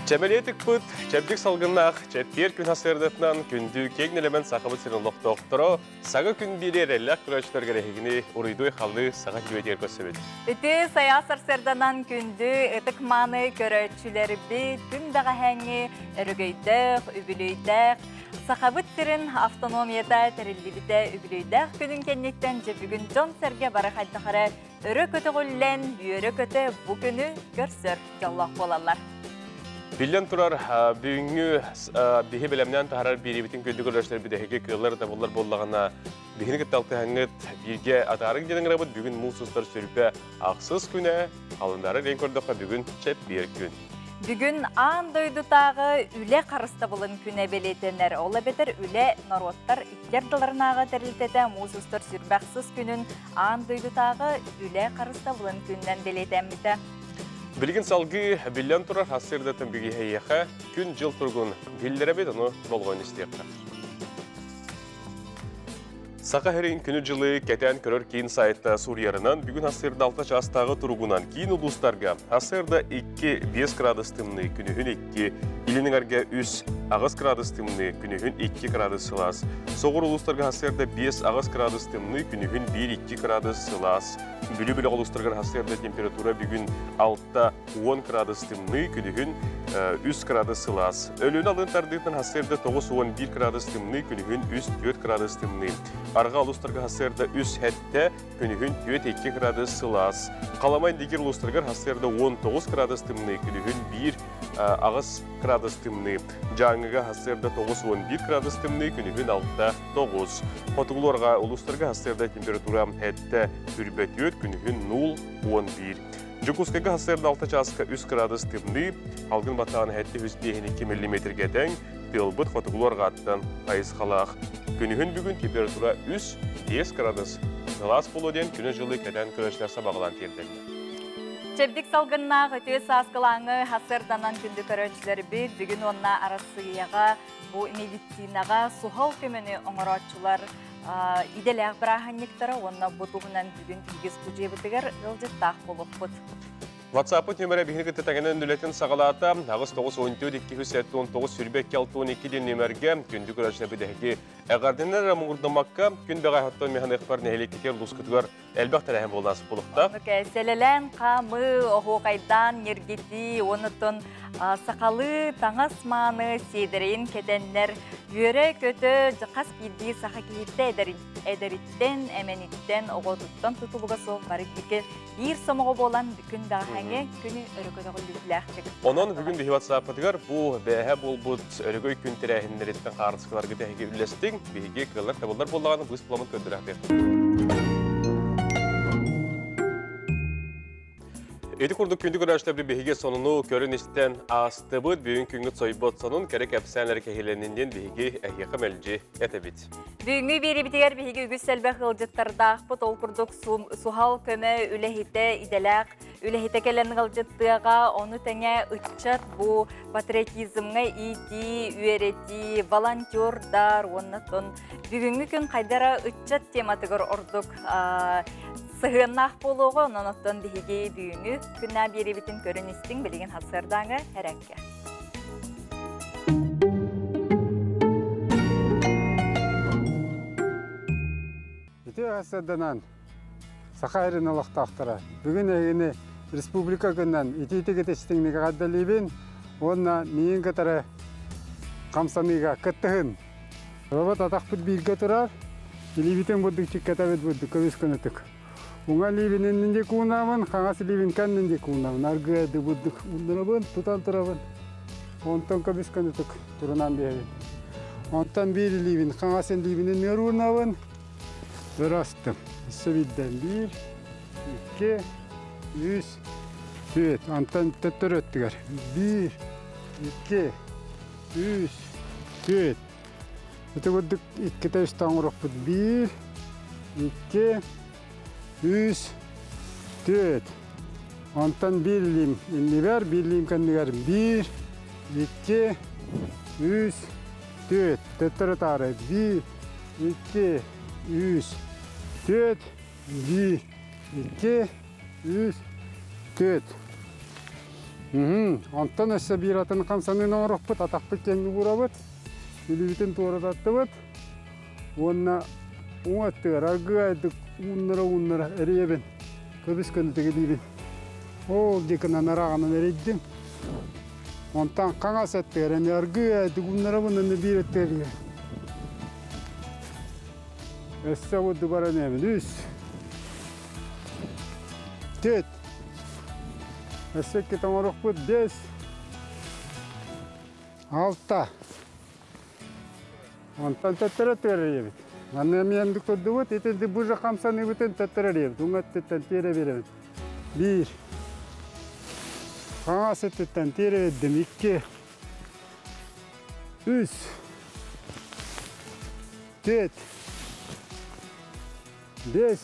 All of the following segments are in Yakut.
Чэмэлиэ тыкпыт, чэбдик салгыннаах, чэппиэр күн сарсыардатынан күндү киэҥ нэлэмэн Сахабыт сирин олохтоохторо саҥа күн биэри эрэллээх көрөөччүлэргэр эһигини уруйдуй халыы саҥа күбэтигэр көрсөбүт. Үтүө сайаас сарсыарданан күндү ытык-мааны көрөөччүлэрбит күн бэҕэһээҥҥи өрөгөйдөөх, үбүлүөйдээх Сахабыт сирин автономията тэриллибитэ үбүлүөйдээх күнүн кэнниттэн дьэ бүгүн дьон-сэргэ бары хайдах эрэ өрө көтөҕүллэн, үөрэ-көтө бу күнү көрсөр дьоллоох буолаллар. Биллэн турар, бүгүҥҥү биһи бэлэмнээн таһаарар биэриибитин күндү көрөөччүлэрбит эһиги кыаллар да буллар буоллаҕына, биһини кытта алтыһаҥҥыт бииргэ атаарыҥ диэн ыҥырабыт. Бүгүн муус устар сүрбэ ахсыс күнэ, халындаары диэн көрдөххө бүгүн чэппиэр күн. Бүгүн аан дойдутааҕы үлэ харыстабылын күнэ бэлиэтэнэр. Ол эбэтэр үлэ норуоттар икки ардыларынааҕы тэрилтэтэ муус устар сүрбэ ахсыс күнүн аан дойдутааҕы үлэ харыстабылын күнүнэн бэлиэтэммитэ. Билигин салгыы биллэн турар сарсыардаттан бүгүһэйиэхэ күн-дьыл туругун биллэрэбит, ону болҕойон истиэххэ. Саха сирин күнү-дьылы кэтээн көрөр киин сайта суруйарынан, бүгүн сарсыарда 6 чаастааҕы туругунан киин улуустарга сарсыарда 2-5 градус тымныы, күнүһүн 2, илин эҥэргэ 3, 8 градус тымныы, күнүһүн 2 градус сылаас. Соҕуруу улуустарга сарсыарда 5-8 градус тымныы, күнүһүн 1-2 градус сылаас. Бүлүү бөлөх улуустарыгар сарсыарда температура бүгүн 6-10 градус тымныы, күнүһүн 3 градус сылаас. Өлүөнэ алын тардыытынан сарсыарда 9-11 градус тымныы, күнүһүн 3-4 градус тымныы. Арҕаа улуустарга сарсыарда 3-7, күнүһүн 4-2 градус сылаас. Халамай Индигир улуустарыгар сарсыарда 19 градус тымныы, күнүһүн 1 8 градус тымныы. Дьааҥыга сарсыарда 9-11 градус тымныы, күнүһүн 6-9. Хотугулуорга улуустарга сарсыарда температура 7 Түрбэтүөт күнүһүн 0-11. Дьокуускайга сарсыарда 6 чааска 3 градус тымныы, алгын баттаҕын 752 миллиметргэ тэҥ, тыалбыт хотугулуу арҕааттан хайысхалаах. Күнүһүн бүгүн температура 3-5 градус. Сылаас буолуо диэн күнү-дьылы кэтээн көрөөччүлэр сабаҕалаан тиэрдэллэр. Чэбдик салгыннаах үтүө сааскылааҥы сарсыарданан күндү көрөөччүлэрбит бүгүн уонна Арассыыйаҕа бу медицинаҕа суһал көмөнү оҥорооччулар идэлээх бырааһынньыктара уонна бу туһунан бүгүн биһиги студиябытыгар ыалдьыттаах буолуохпут. WhatsApp нүмерэ биһиги кытта тэҥинэн үлэтин саҕалаата. 8 9 14 279 22 62 диэн нүмергэ күндү көрөөччүлэрбит эһиги эҕэрдэнэр эрэ муҥурдаммакка күн бэҕэһэттэн механыахпар нэһилиэккитигэр улуускутугар элбэх тэрээһин буолан ааспыт Сэлэлээн хаамыы, оһуокайдаан ньиргитии, онутун сахалыы таҥас мааны сиэдэрэйин кэтэннэр үөрэ-көтө хас биирдии саха киһитэ эдэриттэн, эмэниттэн, оҕотуттан тутулуга суох бары бииргэ биир сомоҕо буолан күн даҕаһаҥҥа күнү өрө көтөҕүллүүлээхтик. Онон бүгүн биһи WhatsApp-ытыгар бу бээһэ буолбут өрөгөй күн тэрээһиннэриттэн хаартыскаларга тэһиги үллэстиҥ. Биһиги кыаллар табыллар буоллаҕына быыс буламмыт көрдөрөхтүөхпүт. Ити курдук күндү көрөөччүлэрбит биһиги сонуну көрөн истэн аастыбыт. Бүгүн күҥҥүт сойбот сонун кэрэ кэпсээннэр кэһиилэннин диэн биһиги эһиэхэ мэлдьи этэбит. Бүгүҥҥү биэриибитигэр биһиги үгүс элбэх ыалдьыттардаахпыт. Ол курдук суһал көмө үлэһитэ идэлээх үлэһитэ кэлэн ыалдьыттыаҕа, ону тэҥэ ыччат бу патриотизмҥа иитии, үөрэтии, волонтердар уонна тон бүгүҥҥү күн хайдара ыччат тематыгар ордук сыһыаннаах буолуоҕа, онон оттон биһиги бүгүҥҥү күннээх биэриибитин көрөн истиҥ, билигин сарсыардааҥы эрэккэ. Ити сарсыарданан Саха сирин олохтоохторо бүгүн эһигини республика күнүнэн итиитик истиҥник эҕэрдэлиибин уонна миигин кытары хамсаныыга кыттыһын. Робот атахпыт бииргэ турар, илиибитин бурдук чиккэтэбит бурдук көмүс көнөтүк. Уҥа илиибин иннин диэки уунабын, хаҥас илиибин кэннин диэки уунабын. Аргыайды бурдук ууннарабын, тутан турабын. Онтон көмүс көнөтүк турунан биэрэбин. Онтон биир илиибин хаҥас илиибин иннигэр уунабын, Ырастым. Өссө биирдэн биир, икки, үс, түөрт. Онтон төттөрү өттүгэр. Биир, икки, үс, түөрт. Ити курдук иккитэ үстэ оҥоруохпут. Биир, икки, үс, түөрт. Онтон биир илиим иннибэр, биир илиим кэннигэр биир, икки, үс, түөрт. Төттөрү таары. Биир, икки, үс, түөрт, биир, икки, үс, түөрт. Онтон өссө биир атын хамсаныыны оҥорохпут, атахпыт киэҥник уурабыт, илиибитин туора таттыбыт уонна уҥа өттүгэр аргыайдык ууннара-ууннара эрийэбин, көбүс көнөтүк илиибин ол диэкинэн арааҕынан эрийдим. Онтон хаҥас өттүгэр эмиэ аргыайдык ууннарабын уонна биир өттүгэр эрийэбин. Өссө курдук баран иһэбин. Үс, түөрт, Өссө икки тоҥоруохпут 5, 6. Онтон төттөрү тыарыйабыт. Манна эмиэ оннук турдубут, итинти бу же хамсаныыбытын төттөрү эрийэбит. Уҥа өттүттэн тиэрэ биэрэбит. Биир. Хаҥас өттүттэн тиэрэ биэрдим. Икки. Үс. Түөрт. 5,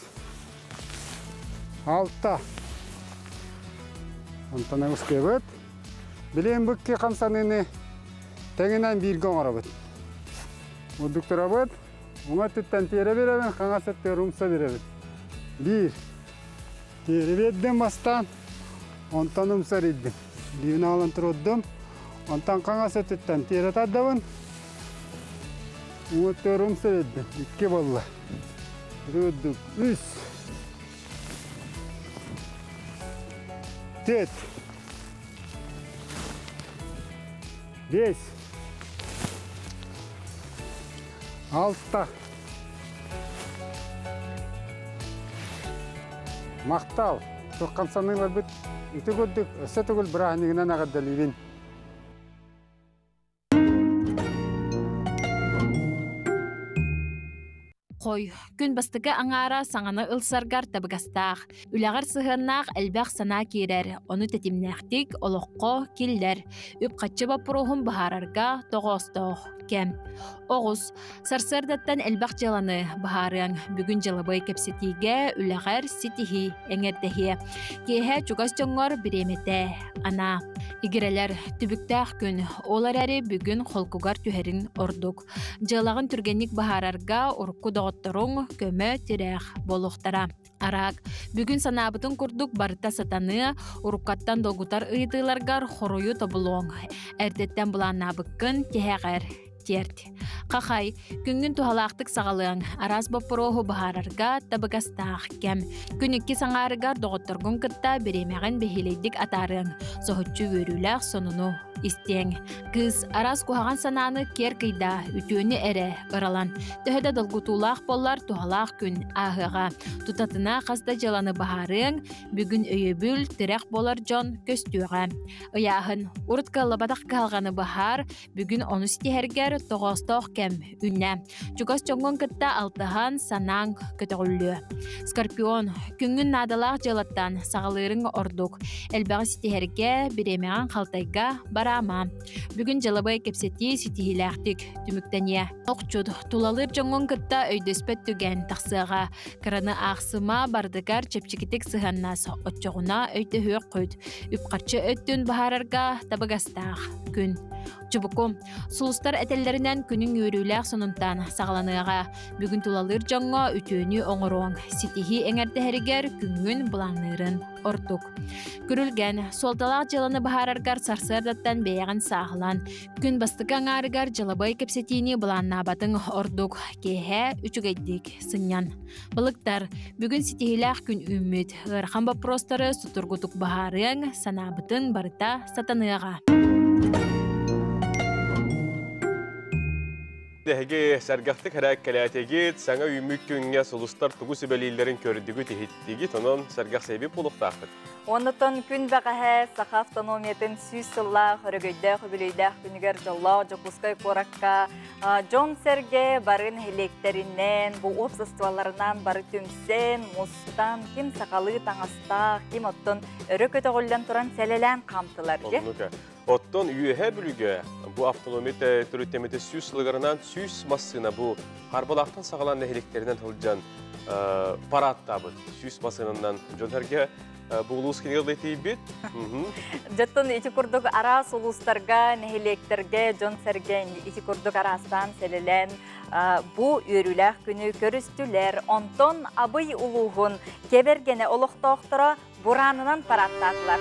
6. Онтон ылыскыыбыт. Билигин бу икки хамсаныыны тэҥинэн бииргэ оҥоробут. Удуктурабыт. Уҥа өттүттэн тиэрэ биэрэбин, хаҥас өттүгэр умса биэрэбин. Биир. Тиэрэ биэрдим бастаан, онтон умса эрийдим. Илиибин аҕалан туруддум. Онтон хаҥас өттүттэн тиэрэ тардабын. Уҥа өттүгэр умса биэрдим. Икки буолла. Үрдүк үс. Төрт. Бес. Алта. Махтал. Туох хамсаныыларбыт ити курдук өссө төгүл бырааһынньыгынан эҕэрдэлиибин. Хой, күн бастакы аҥаара саҥаны ылсаргар табыгастаах, үлэҕэр сыһыаннаах элбэх санаа киирэр, ону тэтимнээхтик олоххо киллэр, үп-харчы боппуруоһун быһаарарга тоҕоостоох кэм. Оҕус, сарсыардаттан элбэх дьыаланы быһаарыаҥ. Бүгүн дьылабыай кэпсэтиигэ үлэҕэр ситиһии эҥэрдэһиэ. Киэһэ чугас дьоҥҥор бириэмэтэ анаа. Игирэлэр, түбүктээх күн, ол эрээри бүгүн холкугар түһэриҥ ордук. Дьыалаҕын түргэнник быһаарарга урукку доҕотторуҥ көмө-тирэх буолуохтара. Араак, бүгүн санаабытыҥ курдук барыта сатаныа, уруккаттан долгутар ыйытыыларгар хоруйу тобулуоҥ. Эрдэттэн былааннаабыккын тиһэҕэр тиэрт. Хахай, күҥҥүн туһалаахтык саҕалыаҥ, араас боппуруоһу быһаарарга табыгастаах кэм. Күн икки саҥаарыгар доҕотторгун кытта бириэмэҕин бэһиэлэйдик атаарыаҥ, соһуччу үөрүүлээх сонуну истиэҥ. Кыыс араас куһаҕан санааны киэр кыйдаа, үтүөнү эрэ ыралан. Төһө да долгутуулаах буоллар, туһалаах күн ааһыаҕа. Тутатына хас да дьыаланы быһаарыаҥ, бүгүн өйөбүл, тирэх буолар дьон көстүөҕэ. Ыйааһын. Урут кыаллыбатах кыһалҕаны быһаар, бүгүн ону ситиһэргэр тоҕоостоох кэм үүннэ. Чугас дьоҥҥун кытта алтыһан, санааҥ көтөҕүллүө. Скорпион, күҥҥүн наадалаах дьыалаттан саҕалыырыҥ ордук. Элбэҕи ситиһэргэ, бириэмэҕин халтайга бараама. Бүгүн дьылабыай кэпсэтии ситиһиилээхтик түмүктэниэ. Охчут, тулалыыр дьоҥҥун кытта өйдөспөт түгэн тахсыаҕа. Кыраны аахсыма, бардыгар чэпчэкитик сыһыаннас, оччоҕуна өйдөһүөххүт. Үп-харчы өттүн быһаарарга табыгастаах күн. Чубуку, сулустар этэллэринэн күнүҥ үөрүүлээх сонунтан саҕаланыаҕа. Бүгүн тулалыыр дьоҥҥо үтүөнү оҥоруоҥ, ситиһии эҥэрдэһэригэр күҥҥүн былаанныырын ордук. Күрүлгэн, суолталаах дьыаланы быһаараргар сарсыардаттан бэйэҕин сааһылан, күн бастакы аҥаарыгар дьылабыай кэпсэтиини былааннаабатыҥ ордук. Киэһэ үчүгэйдик сынньан. Балыктар, бүгүн ситиһиилээх күн үүммүт. Ыарахан боппуруостары судургутук быһаарыаҥ, санаабытын барыта сатаныаҕа. Эһиги сэргэхтик хэрээккэлээтигит, саҥа үүммүт күҥҥэ сулустар тугу сүбэлииллэрин көрдүгүт, иһиттигит, онон сэргэх сэйбит буолуохтаахпыт. Оннуттан күн бэҕэһээ Саха автономиятын 100 сыллаах өрөгөйдөөх үбүлүөйдээх күнүгэр дьоллоох Дьокуускай куоракка дьон-сэргэ бары нэһилиэктэринэн, бу уопсастыбаларынан бары түмсэн, мустан, ким сахалыы таҥастаах, ким оттон өрө көтөҕүллэн туран сэлэлээн хаамтылар. Оттон Үөһээ Бүлүүгэ бу автономия төрүттэммитэ 100 сылыгарынан 100 массыына бу Харбалаахтан саҕалаан нэһилиэктэринэн сылдьан парадтаабыт. 100 массыынанан дьон-сэргэ бу улуус кинигэ тиийбит. Дьоттон ити курдук араас улуустарга, нэһилиэктэргэ дьон-сэргэ ити курдук араастаан сэлэлээн бу үөрүүлээх күнү көрүстүлэр. Онтон Абый улууһун Кэбэргэнэ олохтоохторо бураанынан парадтаатылар.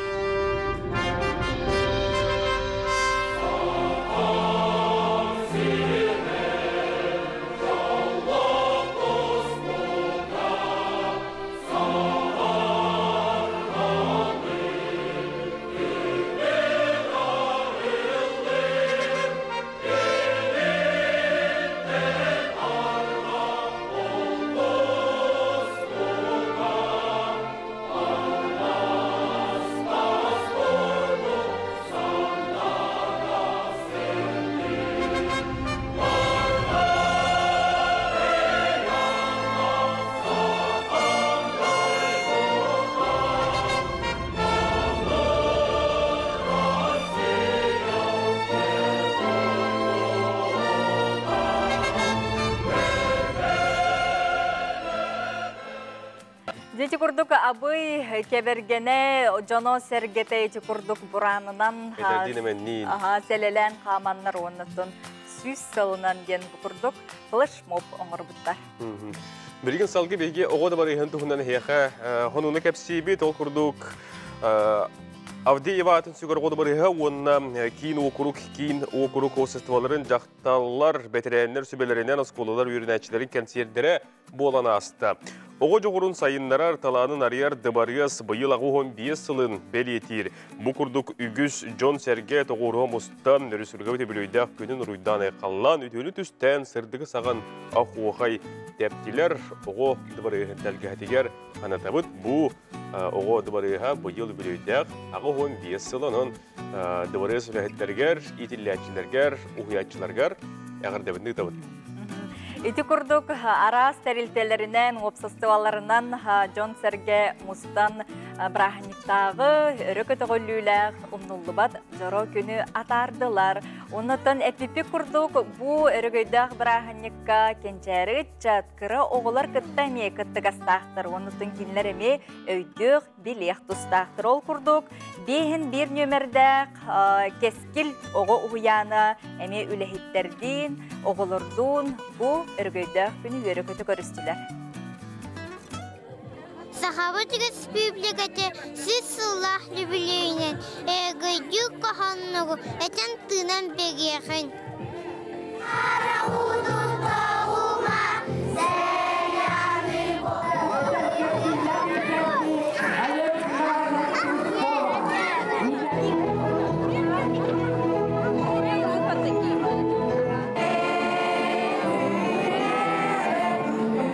Ити курдук Абый Кэбэргэнэ дьоно сэргэтэ ити курдук бураанынан сэлэлээн хааманнар уоннаттан 100 сылынан диэн бу курдук флешмоб оҥорбуттар. Билигин салгыы биһиги оҕо да барыһын туһунан эһиэхэ хонууну кэпсиибит. Ол курдук Авдеева атын сүгэр оҕо да барыһа уонна киин уокурук киин уокурук обществоларын дьахталлар бэтэрээннэр сүбэлэринэн оскуолалар үөрэнээччилэрин кэнсиэрдэрэ буолан ааста. Оҕо дьоҕурун сайыннарар, талаанын арыйар дыбарыас быйыл 85 сылын бэлиэтиир. Бу курдук үгүс дьон-сэргэ тоҕуоруһа мустан, өрүсүлгэбит үбүлүөйдээх күнүн уруйдаан айхаллаан, үтүөнү түстээн, сырдыгы саҕан охуохай тэптилэр. Оҕо дыбарыаһын тэлгэһэтигэр анатабыт. Бу оҕо дыбарыаһа быйыл үбүлүөйдээх 85 сыл онон дыбарыас үлэһиттэригэр, иитиллээччилэргэр, уһуйааччыларгар эҕэрдэбин ыытабыт. Ити курдук араас тэрилтэлэринэн, уопсастыбаларынан дьон-сэргэ мустан бырааһынньыктааҕы өрө көтөҕүллүүлээх умнуллубат дьоро күнү атаардылар. Оннуттан эппиппит курдук бу өрөгөйдөөх бырааһынньыкка кэнчээри ыччат, кыра оҕолор кытта эмиэ кыттыгастаахтар. Оннуттан кинилэр эмиэ өйдүөх, билиэх тустаахтар. Ол курдук, биэһин биир нүөмэрдээх Кэскил оҕо уһуйаана эмиэ үлэһиттэрдиин, оҕолордуун бу өрөгөйдөөх күнү үөрэ-көтө көрүстүлэр. Сахабыт Республиката 100 сыллаах юбилейинэн ээгийдүү хоһооннору этэн-тыынан биэриэҕиҥ.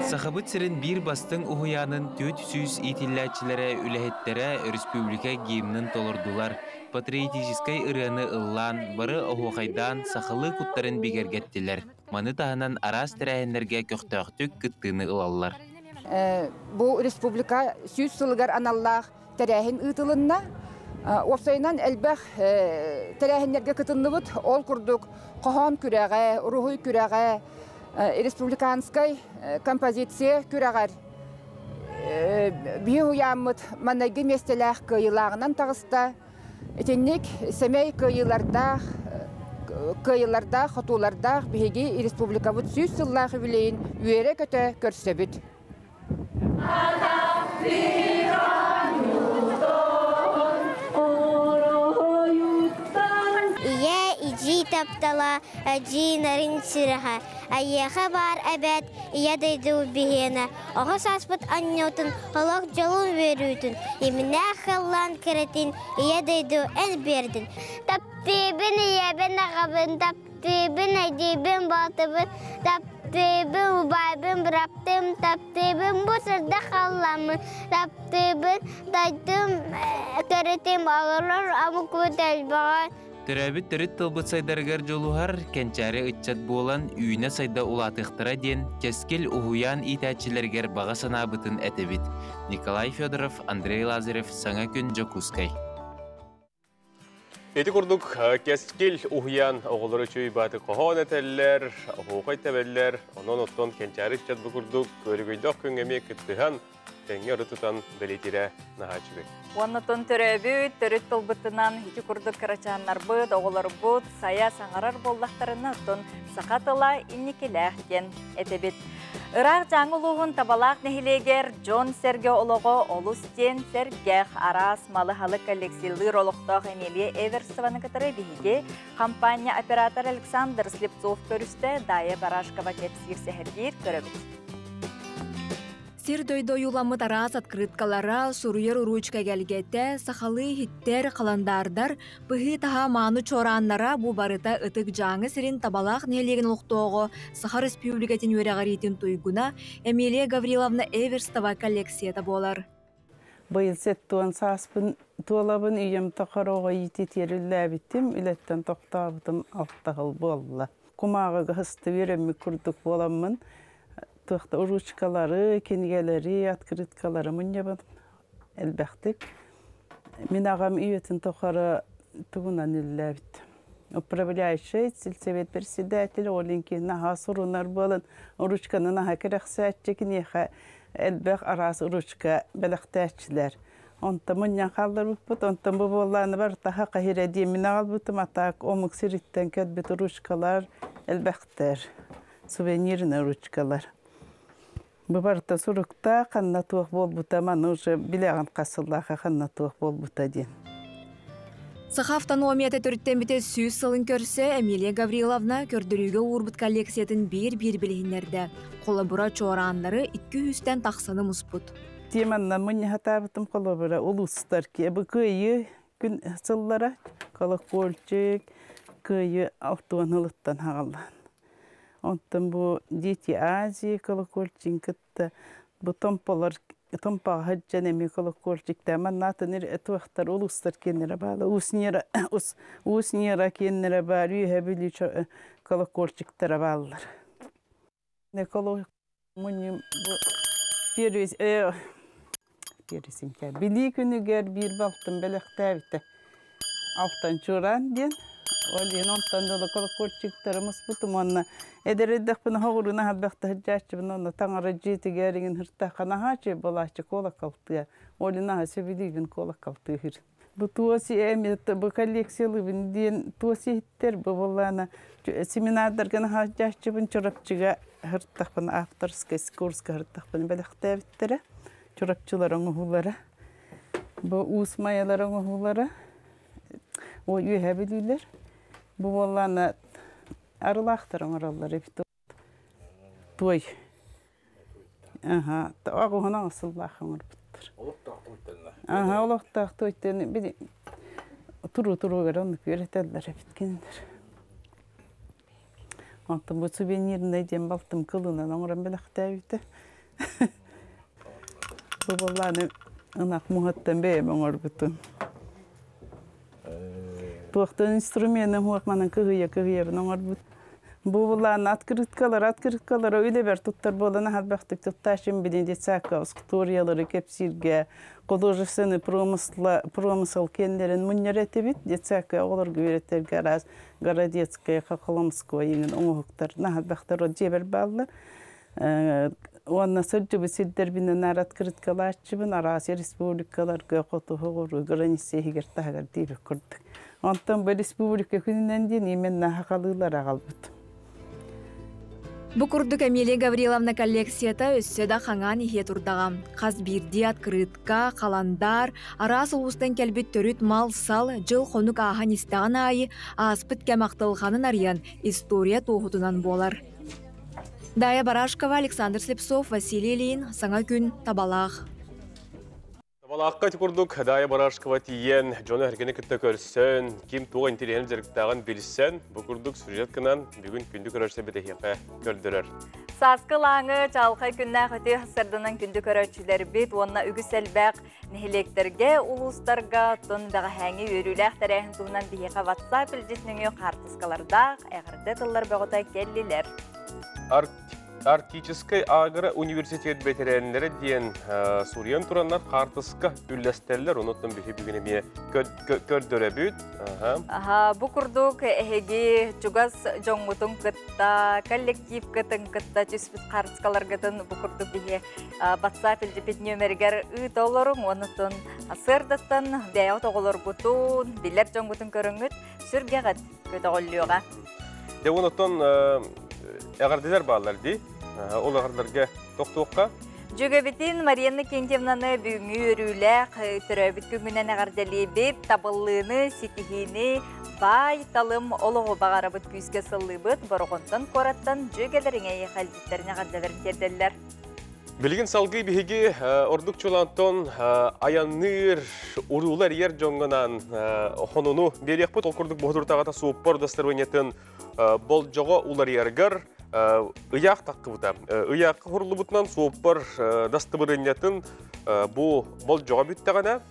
Сахабыт сирин биир бастыҥ уһуйаанын 400 иитиллээччилэрэ үлэһиттэрэ өрөспүүбүлүкэ гимнин толордулар, патриотическай ырыаны ыллаан, бары оһуохайдаан сахалыы куттарын бигэргэттилэр. Маны таһынан араас тэрээһиннэргэ көхтөөхтүк кыттыыны ылаллар. Бу республика 100 сылыгар аналлаах тэрээһин ыытылынна. Уопсайынан элбэх тэрээһиннэргэ кытынныбыт. Ол курдук хоһоон күрэҕэ, уруһуй күрэҕэ, республиканскай композиция күрэҕэр биһи уһуйааммыт маҥнайгы миэстэлээх кыайыылааҕынан таҕыста. Итинник сэмэй кыайыылардаах кыайыылардаах, хотуулардаах биһиги республикабыт 100 сыллаах юбилейин үөрэ-көтө көрсөбүт. Ийэ ижии таптала, эдьиий нарын сүрэҕэ, Айыаха баар эбээт Ийэ дойду биһиэнэ, оҕо сааспыт анньуутун, олох дьолун үөрүүтүн, имнээх халлаан кэрэтин Ийэ дойду эн биэрдин. Таптыыбын ийэбин аҕабын, таптыыбын эдьиийбин балтыбын, таптыыбын убайбын быраптым, таптыыбын бу сырдык халлааммын, таптыыбын дойдум кэрэтин, олорор омукпут элбэҕэ. Төрөөбүт төрүт тылбыт сайдарыгар дьулуһар, кэнчээри ыччат буолан үүнэ-сайда улаатыахтара диэн Кэскил уһуйаан иитээччилэригэр баҕа санаабытын этэбит. Николай Федоров, Андрей Лазарев, Саҥа күн Дьокуускай. Ити курдук Кэскил уһуйаан оҕолоро үчүгэй бааты хоһоон этэллэр, оһуохай тэбэллэр, онон оттон кэнчээри ыччат бу курдук көрүгүйдөх күҥҥэ эмиэ кыттыһан тэҥҥэ өрө тутан бэлиэтиирэ наһаа үчүгэй. Уоннатон төрөөбүт, төрүт тылбытынан ити курдук кырачааннарбыт, оҕолорбут сайа саҥарар буоллахтарына, оттон саха тыла инникилээх диэн этэбит. Ыраах Дьааҥы улууһун Табалаах нэһилиэгэр дьон-сэргэ олоҕо олус диэн сэргэх, араас малы-халы коллекциялыыр олохтоох Эмилия Эверстованы кытары биһиги компания оператор Александр Слепцов көрүстэ, Дая Барашкова кэпсиир сэһэргиир көрөбүт. Сир-дойду ойууламмыт араас открыткалара, суруйар уруучка эгэлгэтэ, сахалыы иһиттэр, халандаардар, быһыы-таһаа мааны чуорааннара бу барыта Ытык Дьааҥы сирин Табалаах нэһилиэгин олохтооҕо Саха Өрөспүүбүлүкэтин үөрэҕириитин туйгуна Эмилия Гавриловна Эверстова коллекцията буолар. Быйыл 70 сааспын туолабын, ийэм тохор оҕо иититиэр үллээбитим, үлэттэн тохтообутум алта сыл буолла. Кумааҕыга сыста үөрэммит курдук буоламмын, туох да ручкалары, кинигэлэри, открыткалары мунньабын элбэхтик. Мин аҕам үйэтин тухары тугунан үллээбит. Управляющай сельсовет председатель Оленькин наһаа сурунар буолан ручканы наһаа кэрэхсээччи киниэхэ. Элбэх араас ручка бэлэхтээччилэр. Онтон мунньан хаалларбыппыт, онтон бу буоллааны бар таха каһира диэмин аҕалбытым, атаак омук сириттэн кэлбит ручкалар элбэхтэр. Сувенирный ручкалар. Бу барыта суруктаах, ханна туох буолбута, маны уже билэҕин хас сыллаахха ханна туох буолбута диэн. Саха автономията төрүттэммитэ 100 сылын көрсө Эмилия Гавриловна көрдөрүүгэ уурбут коллекциятын биир-биир билиһиннэрдэ. Холобура, чуорааннары 200-тэн тахсаны муспут. Теманна мунньахатаабытым холобура улуустар бу кыайыы күн сыллара колокольчик кыайыы алтуон ылыттан хагаллаан. Онтон бу Дети Азии колокольчик кытта бу томполор томпаҕа сылдьан эмиэ колокольчиктаа маннаатын туохтар улуустар киэннэрэ баала Уус-Ньара Уус-Ньара киэннэрэ баар Үөһэ Бүлүү колокольчиктара бааллар. Мунньум бу первый первый сентябрь Билии күнүгэр биир балтым бэлэхтээбитэ. Алтан чуораан диэн. Ол иһин онтон дылы колокольчиктары муспутум уонна эдэр эрдэхпинэ хоҕуруна халбахта сылдьааччыбын уонна таҥара дьиэтигэр иҥин һыртахха наһаа үчүгэй буолааччы куолакалтыа. Ол иһин наһаа сөбүлүүбүн куолакалтыыһыр. Бу туос эми бу коллекциялыыбын диэн туос иһиттэр бу буоллаана семинардарга наһаа сылдьааччыбын Чурапчыга һыртахпын авторскай курска һыртахпын бэлэхтээбиттэрэ. Чурапчылар оҥоһуулара. Бу уус майалар оҥоһуулара. О үөһэ бүлүүлэр. Бу буоллаана арылаахтар оҥороллор эбит. Туой. Аха, оҕуһун оҥосуллаах оҥорбуттар. Аха, олохтоох туойтан били туруу-туруугар оннук үөрэтэллэр эбит кинилэр. Онтон бу сувенирнай диэн балтым кылынан оҥорон бэлэхтээбитэ. Бу буоллааны ынах муһаттан бэйэм оҥорбутум. Туохтан инструменым хуох манан кыһыйа-кыһыйабын оҥорбут. Бу булаан открыткалар, открыткалары үлэбэр туттар буолан аһарбахтык туттаачым билин детсадка историялары кэпсииргэ художественный промысла промысел киэннэрин мунньар этибит. Детсадка оҕолорго үөрэтэргэ араас городецкая, хохоломская иҥин оҥоһуктар наһарбахтар дьиэбэр бааллар. Уонна сылдьыбыт сирдэрбинэн наар открыткалааччыбын араас республикаларга хотуһу граница иһигэр таһыгар диэбит курдук. Онтон бу республика күнүнэн диэн именно хахалыылар аҕалбыт. Бу курдук Эмилия Гавриловна коллекцията өссө да хаҥаан иһиэ турдаҕа. Хас биирдии открытка, халандаар, араас улуустан кэлбит төрүт мал-сал, дьыл-хонук ааһан истэҕин аайы ааспыт кэм ахтылҕанын арыйан история туоһутунан буолар. Дая Барашкова, Александр Слепцов, Василий Ильин, Саҥа күн, Табалаах. Табалаахха ити курдук Дая Барашкова тиийэн, дьону эргини кытта көрсөн, ким туох интэриэһин дьарыктааҕын билсэн, бу курдук сюжет гынан бүгүн күндү көрөрсө битэһиэхэ көрдөрөр. Сааскы лааҥы чаалхай күннээх өтү сырдынан күндү көрөөччүлэрбит уонна үгүс элбэх нэһилиэктэргэ, улуустарга тун бэҕэһээҥи үөрүүлээх тэрээһин туһунан биһиэхэ WhatsApp илдьит нөҥүө хаартыскалардаах эҕэрдэ тыллар бөҕөтө кэллилэр. Арктическай агро университет бэтэрээннэрэ диэн суруйан тураннар хаартыска үллэстэллэр. Онуттан биһи бүгүн эмиэ көрдөрөбүт. Аха, бу курдук эһиги чугас дьоҥҥутун кытта, коллективкытын кытта түспүт хаартыскаларгытын бу курдук биһи WhatsApp илдьиппит нүөмэригэр ыыта олоруҥ. Онуттан сырдаттан бэйэҕит оҕолоргутун, билэр дьоҥҥутун көрөҥҥүт сүргэҕит көтөҕүллүөҕэ. Дьэ онуттан эҕэрдэлэр бааллар дии. Ол эҕэрдэлэргэ тохтуохха. Дьүөгэбитин Мария Иннокентьевнаны бүгүҥҥү үөрүүлээх төрөөбүт күҥҥүнэн эҕэрдэлиибит, табыллыыны, ситиһиини, баай талым олоҕу баҕарабыт күүскэ сыллыыбыт, Бороҕонтон куораттан дьүөгэлэриҥ эйиэхэ илдьиттэрин эҕэрдэлэрин тиэрдэллэр. Билигин салгыы биһиги ордук чулантон айанныыр, уруулар ер дьоҥҥунан хонуну биэриэхпит. Ол курдук боһутуртаҕата суоппар удостоверениетын болдьоҕо уларыйарыгар ыйаах таххыбыта. Ыйаахха хуруллубутунан суоппар дастыбырынньатын бу болдьоҕо бүттэҕинэ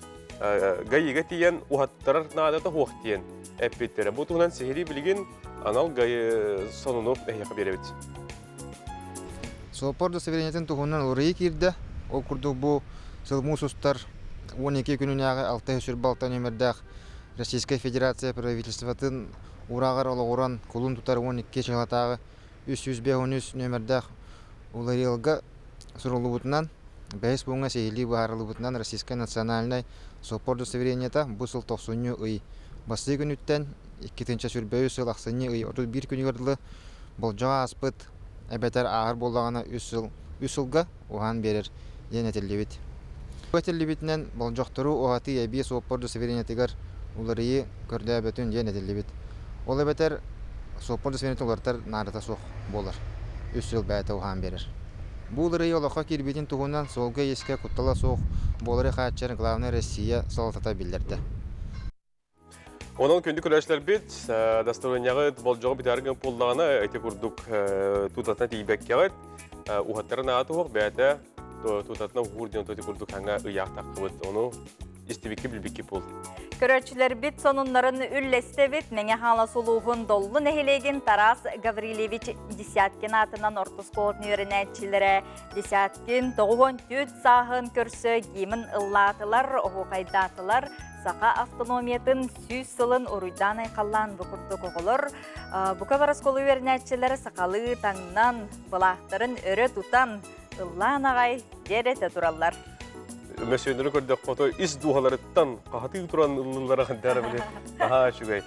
ГАИга тиийэн уһаттарар наадата суох диэн эппиттэрэ. Бу туһунан сиһилии билигин анал ГАИ сонуну эһиэхэ биэрэбит. Суоппар удостоверениетын туһунан уларыйыы киирдэ. Ол курдук бу сыл муус устар 12 күнүнээҕи 646 нүөмэрдээх Российскай Федерация правительствотын уурааҕар олоҕуран кулун тутар 12 чыһылатааҕы 353 нүөмэрдээх уларыйылга суруллубутунан Бэһис пууҥҥа сиһилии быһаарыллыбытынан Российскай национальнай суоппар удостоверениета бу сыл тохсунньу ый бастакы күнүттэн 2023 сыл ахсынньы ый 31 күнүгэр дылы болдьоҕо ааспыт эбэтэр ааһар буоллаҕына үс сыл үс сылга уһаан биэрэр диэн этиллибит. Бу этиллибитинэн болдьохтору уһатыы эбии суоппар удостоверениетыгар уларыйыы көрдөөбөтүн диэн этиллибит. Ол эбэтэр суоппар удостоверениетын уларытар наадата суох буолар. Үс сыл бэйэтэ уһаан биэрэр. Бу уларыйыы олоххо киирбитин туһунан суолга-иискэ куттала суох буолары хааччыйар Главная Россия салалтата биллэрдэ. Онон күндү көрөөччүлэрбит, дастабырыанньаҕыт болдьоҕу бүтээр гын буоллаҕына, ити курдук тутатына тиийбэккэҕит, уһаттарын аата уһуох, бэйэтэ тутатына уһуур диэн ити курдук хаҥа ыйаах таххыбыт. Ону истибикки билбикки буол. Көрөөччүлэрбит сонуннарын үллэстэбит. Мэҥэ Хаҥалас улууһун Доллу нэһилиэгин Тарас Гаврильевич Десяткин аатынан орто оскуолатын үөрэнээччилэрэ Десяткин 94 сааһын көрсө гимн ыллаатылар, оһуохайдаатылар. Саха автономиятын 100 сылын уруйдаан айхаллаан бу курдук оҕолор бука бар оскуола үөрэнээччилэрэ сахалыы таҥнан, былаахтарын өрө тутан, ыллаан аҕай дьиэрэтэ тураллар. Мөссүөннэри көрдөххө ото ис дууһаларыттан хаһытыы туран ыллыллара хандаара били наһаа үчүгэй.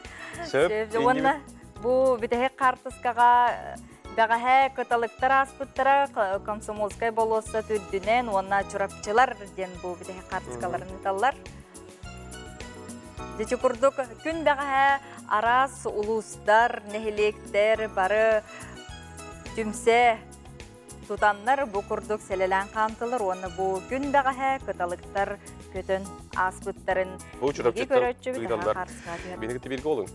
Сөп. Уонна бу бүтэһик хаартыскаҕа бэҕэһээ кыталыктар ааспыттара Комсомольскай болуоссат үрдүнэн уонна Чурапчылар диэн бу бүтэһик хаартыскаларын ыыталлар. Дьэ курдук күн бэҕэһээ араас улуустар, нэһилиэктэр бары түмсэ тутаннар бу курдук сэлэлээн хаамтылар уонна бу күн бэҕэһээ кыталыктар көтөн ааспыттарын Бу Чурапчыттан ыыталлар. Биһиги тибиргэ олуҥ.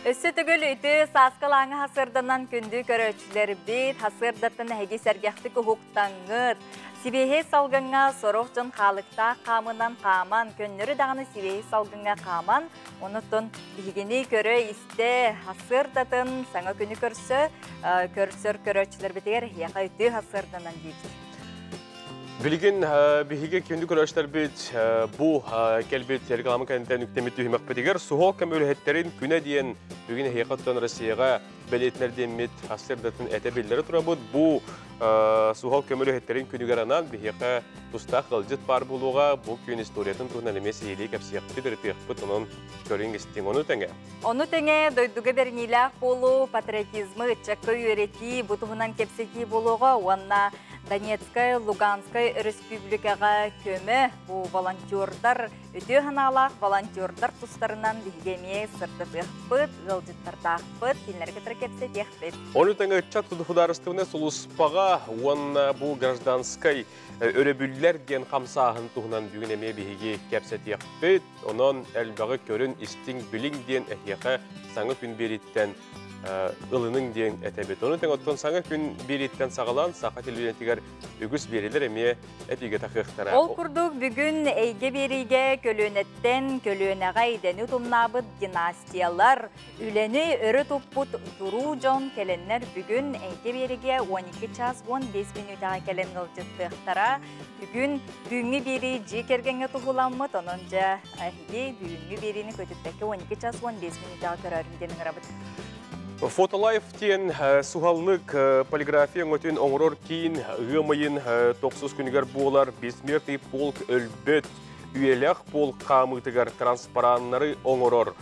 Өссө төгүл үтүө сааскылааҥы хасыарданан күндү көрөөччүлэрбит, хасыардаттан эһиги сэргэхтик уһуктаҥҥыт. Сибиэһэй салгыҥҥа сорох дьон хаалыктаах хаамынан хааман, көннөрү даҕаны сибиэһэй салгыҥҥа хааман, онуттан биһигини көрө-истэ хасыардатын саҥа күнү көрсө, көрсөр көрөөччүлэрбитигэр эһиэхэ үтүө хасыарданан диибит. Билигин биһиги күндү көрөөччүлэрбит бу кэлбит реклама кэнниттэн үктэммит түһүмэхпитигэр суһал көмө үлэһиттэрин күнэ диэн бүгүн эһиэхэ оттон Россияҕа бэлиэтинэр диэммит сарсыардатын этэ биллэрэ турабыт. Бу суһал көмө үлэһиттэрин күнүгэр анаан биһиэхэ тустаах ыалдьыт баар буолуоҕа. Бу күн историятын туһунан эмиэ сиһилии кэпсиэхпит, ырытыахпыт, онон көрүҥ истиҥ. Ону тэҥэ. Ону тэҥэ дойдуга бэриниилээх буолуу, патриотизмы ыччакка үөрэтии, бу туһунан кэпсэтии буолуоҕа уонна Донецкай, Луганскай өрөспүүбүлүкэҕэ көмө бу волонтердар, үтүө санаалаах волонтердар тустарынан биһиги эмиэ сырдатыахпыт, ыалдьыттардаахпыт, кинилэри кытары кэпсэтиэхпит. Ону тэҥэ ыччат судаарыстыбаннай сулууспаҕа уонна бу гражданскай өрөбүллэр диэн хамсааһын туһунан бүгүн эмиэ биһиги кэпсэтиэхпит. Онон элбэҕи көрүн, истиҥ, билиҥ диэн эһиэхэ саҥа күн биэрииттэн ылыныҥ диэн этэбит. Ону тэҥ оттон саҥа күн биэрииттэн саҕалаан саха телевидениетигэр үгүс биэриилэр эмиэ этиигэ тахыахтара. Ол курдук бүгүн эйгэ биэриигэ көлүөнэттэн көлүөнэҕэ идэни утумнаабыт династиялар, үлэни өрө туппут туруу дьон кэлэннэр бүгүн эйгэ биэриигэ 12 час 15 мүнүүтэҕэ кэлэн ыалдьыттыахтара. Бүгүн бүгүҥҥү биэрии дьиэ кэргэҥҥэ туһуламмыт, онон дьэ эһиги бүгүҥҥү биэриини көтүппэккэ 12 час 15 мүнүүтэҕэ көрөөрүҥ диэн ыҥырабыт. Фотолайф диэн суһаллык полиграфия өҥөтүн оҥорор киин ыам ыйын тохсус күнүгэр буолар Бессмертный полк өлбөт үйэлээх полк хаамыытыгар транспараннары оҥорор.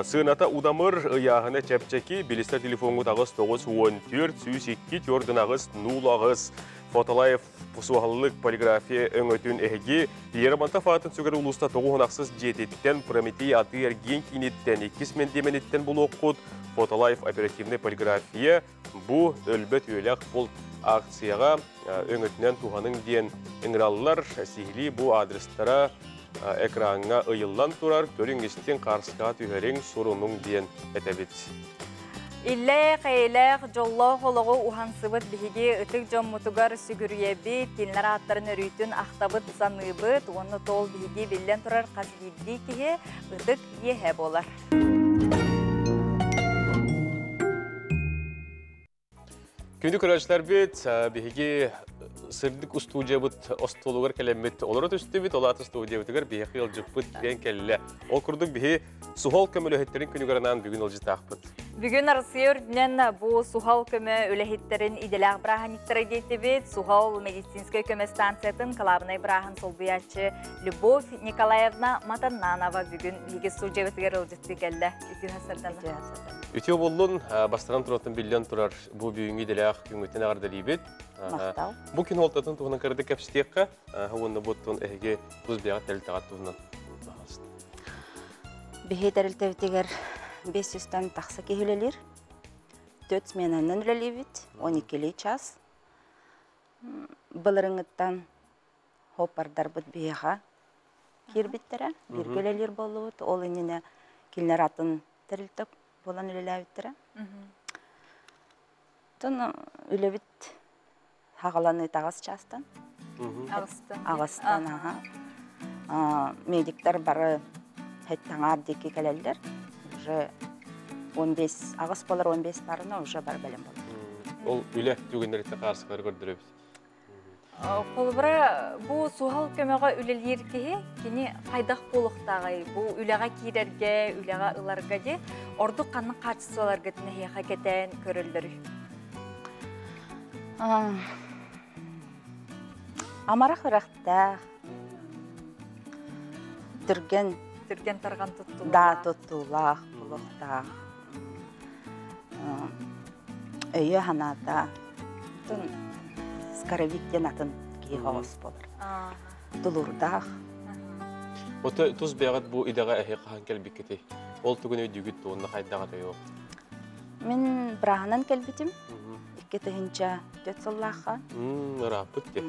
Сыаната удамыр, ыйааһына чэпчэки, билистэ телефоҥҥут аҕыс тоҕус уон түөрт сүүс икки түөрт аҕыс нуул аҕыс. Фотолайф суһаллык полиграфия өҥөтүн эһиги Ермонтов аатын сүгэр улууста 96 дьиэтиттэн Прометей атыы-эргиэн кииниттэн иккис мэндиэмэниттэн булуоххут. Фотолайф оперативнай полиграфия бу өлбөт үөлэх булт акцияҕа өҥөтүнэн туһаныҥ диэн ыҥыраллар. Сиһилии бу адрестара экраҥҥа ыйыллан турар. Көрүҥ истиҥ, хаарыскаҕа түһэриҥ, сурунуҥ диэн этэбит. Иллээх, эйэлээх, дьоллоох олоҕу уһансыбыт биһиги ытык дьоммутугар сүгүрүйэбит, кинилэр ааттарын өрүүтүн ахтабыт, саныыбыт уонна тоол биһиги биллэн турар хас биирдии киһи ытык иэһэ буолар. Күндү көрөөччүлэрбит, биһиги сырдык устуудьуйабыт остуолугар кэлэммит олоро түстүбүт, ол аата студиябытыгар биһиэхэ ыалдьыппыт киирэн кэллэ. Ол курдук биһи суһал көмөлөһүттэрин күнүгэр анаан бүгүн ыалдьытаахпыт. Бүгүн Арасыйа үрдүнэн бу суһал көмө үлэһиттерин иделээх бырааһынньыктара диэтибит. Суһал медицинскэй көмө станциятын кылаабынай бырааһын солбуйааччы Любовь Николаевна Матаннанова бүгүн биһиги студиябытыгар ыалдьыттыы кэллэ. Үтүө сарданна. Үтүө боллун, бастакан туратын биллэн турар бу бүгүҥҥү идэлээх күҥҥүтүн эҕэрдэлиибит. Махтал. Бу күн олтатын туһунан кырдык кэпсэтиэххэ, уонна буттун эһиги тус бэйэҕит тэрилтэҕит туһунан баҕаста. Биһи тэрилтэбитигэр 500-тан тахса киһи үлэлиир. Төрт сменанан үлэлиибит, 12 час. Былырыҥҥыттан хоппардарбыт биһиэхэ киирбиттэрэ, бииргэ үлэлиир буоллубут. Ол иннинэ кинилэр атын тэрилтэ буолан үлэлээбиттэрэ. Оттон үлэбит хаҕаланыы таҕас чаастан. Аҕыстан. Аҕыстан, аха. Медиктар бары хэттаҥаар диэки кэлэллэр. Уже 15, аҕыс болар 15 барына уже бар бэлэм болар. Ол үлэ түгэннэриттэн хаарсыкалары көрдөрөбүт. Холобура, бу суһал көмөҕө үлэлиир киһи кини хайдах буолуохтааҕый? Бу үлэҕэ киирэргэ, үлэҕэ ыларга ди ордук ханнык хаачыстыбаларгытын эһиэхэ кэтээн көрөллөрүй? Амарах ырахтаах, түргэн түргэн тарҕан туттуулаах. Да, туттуулаах, булуохтаах. Өйө ханаата скоровик диэн атын киһи хоҕус болар. Тулуурдаах. Ото тус бэйэҕит бу идэҕэ эһи хаһан кэлбиккитий? Ол тугун өйдүүгүт уонна хайдаҕа тойуох? Мин бырааһынан кэлбитим. 2004 сыллаахха. Ырааппыт ди.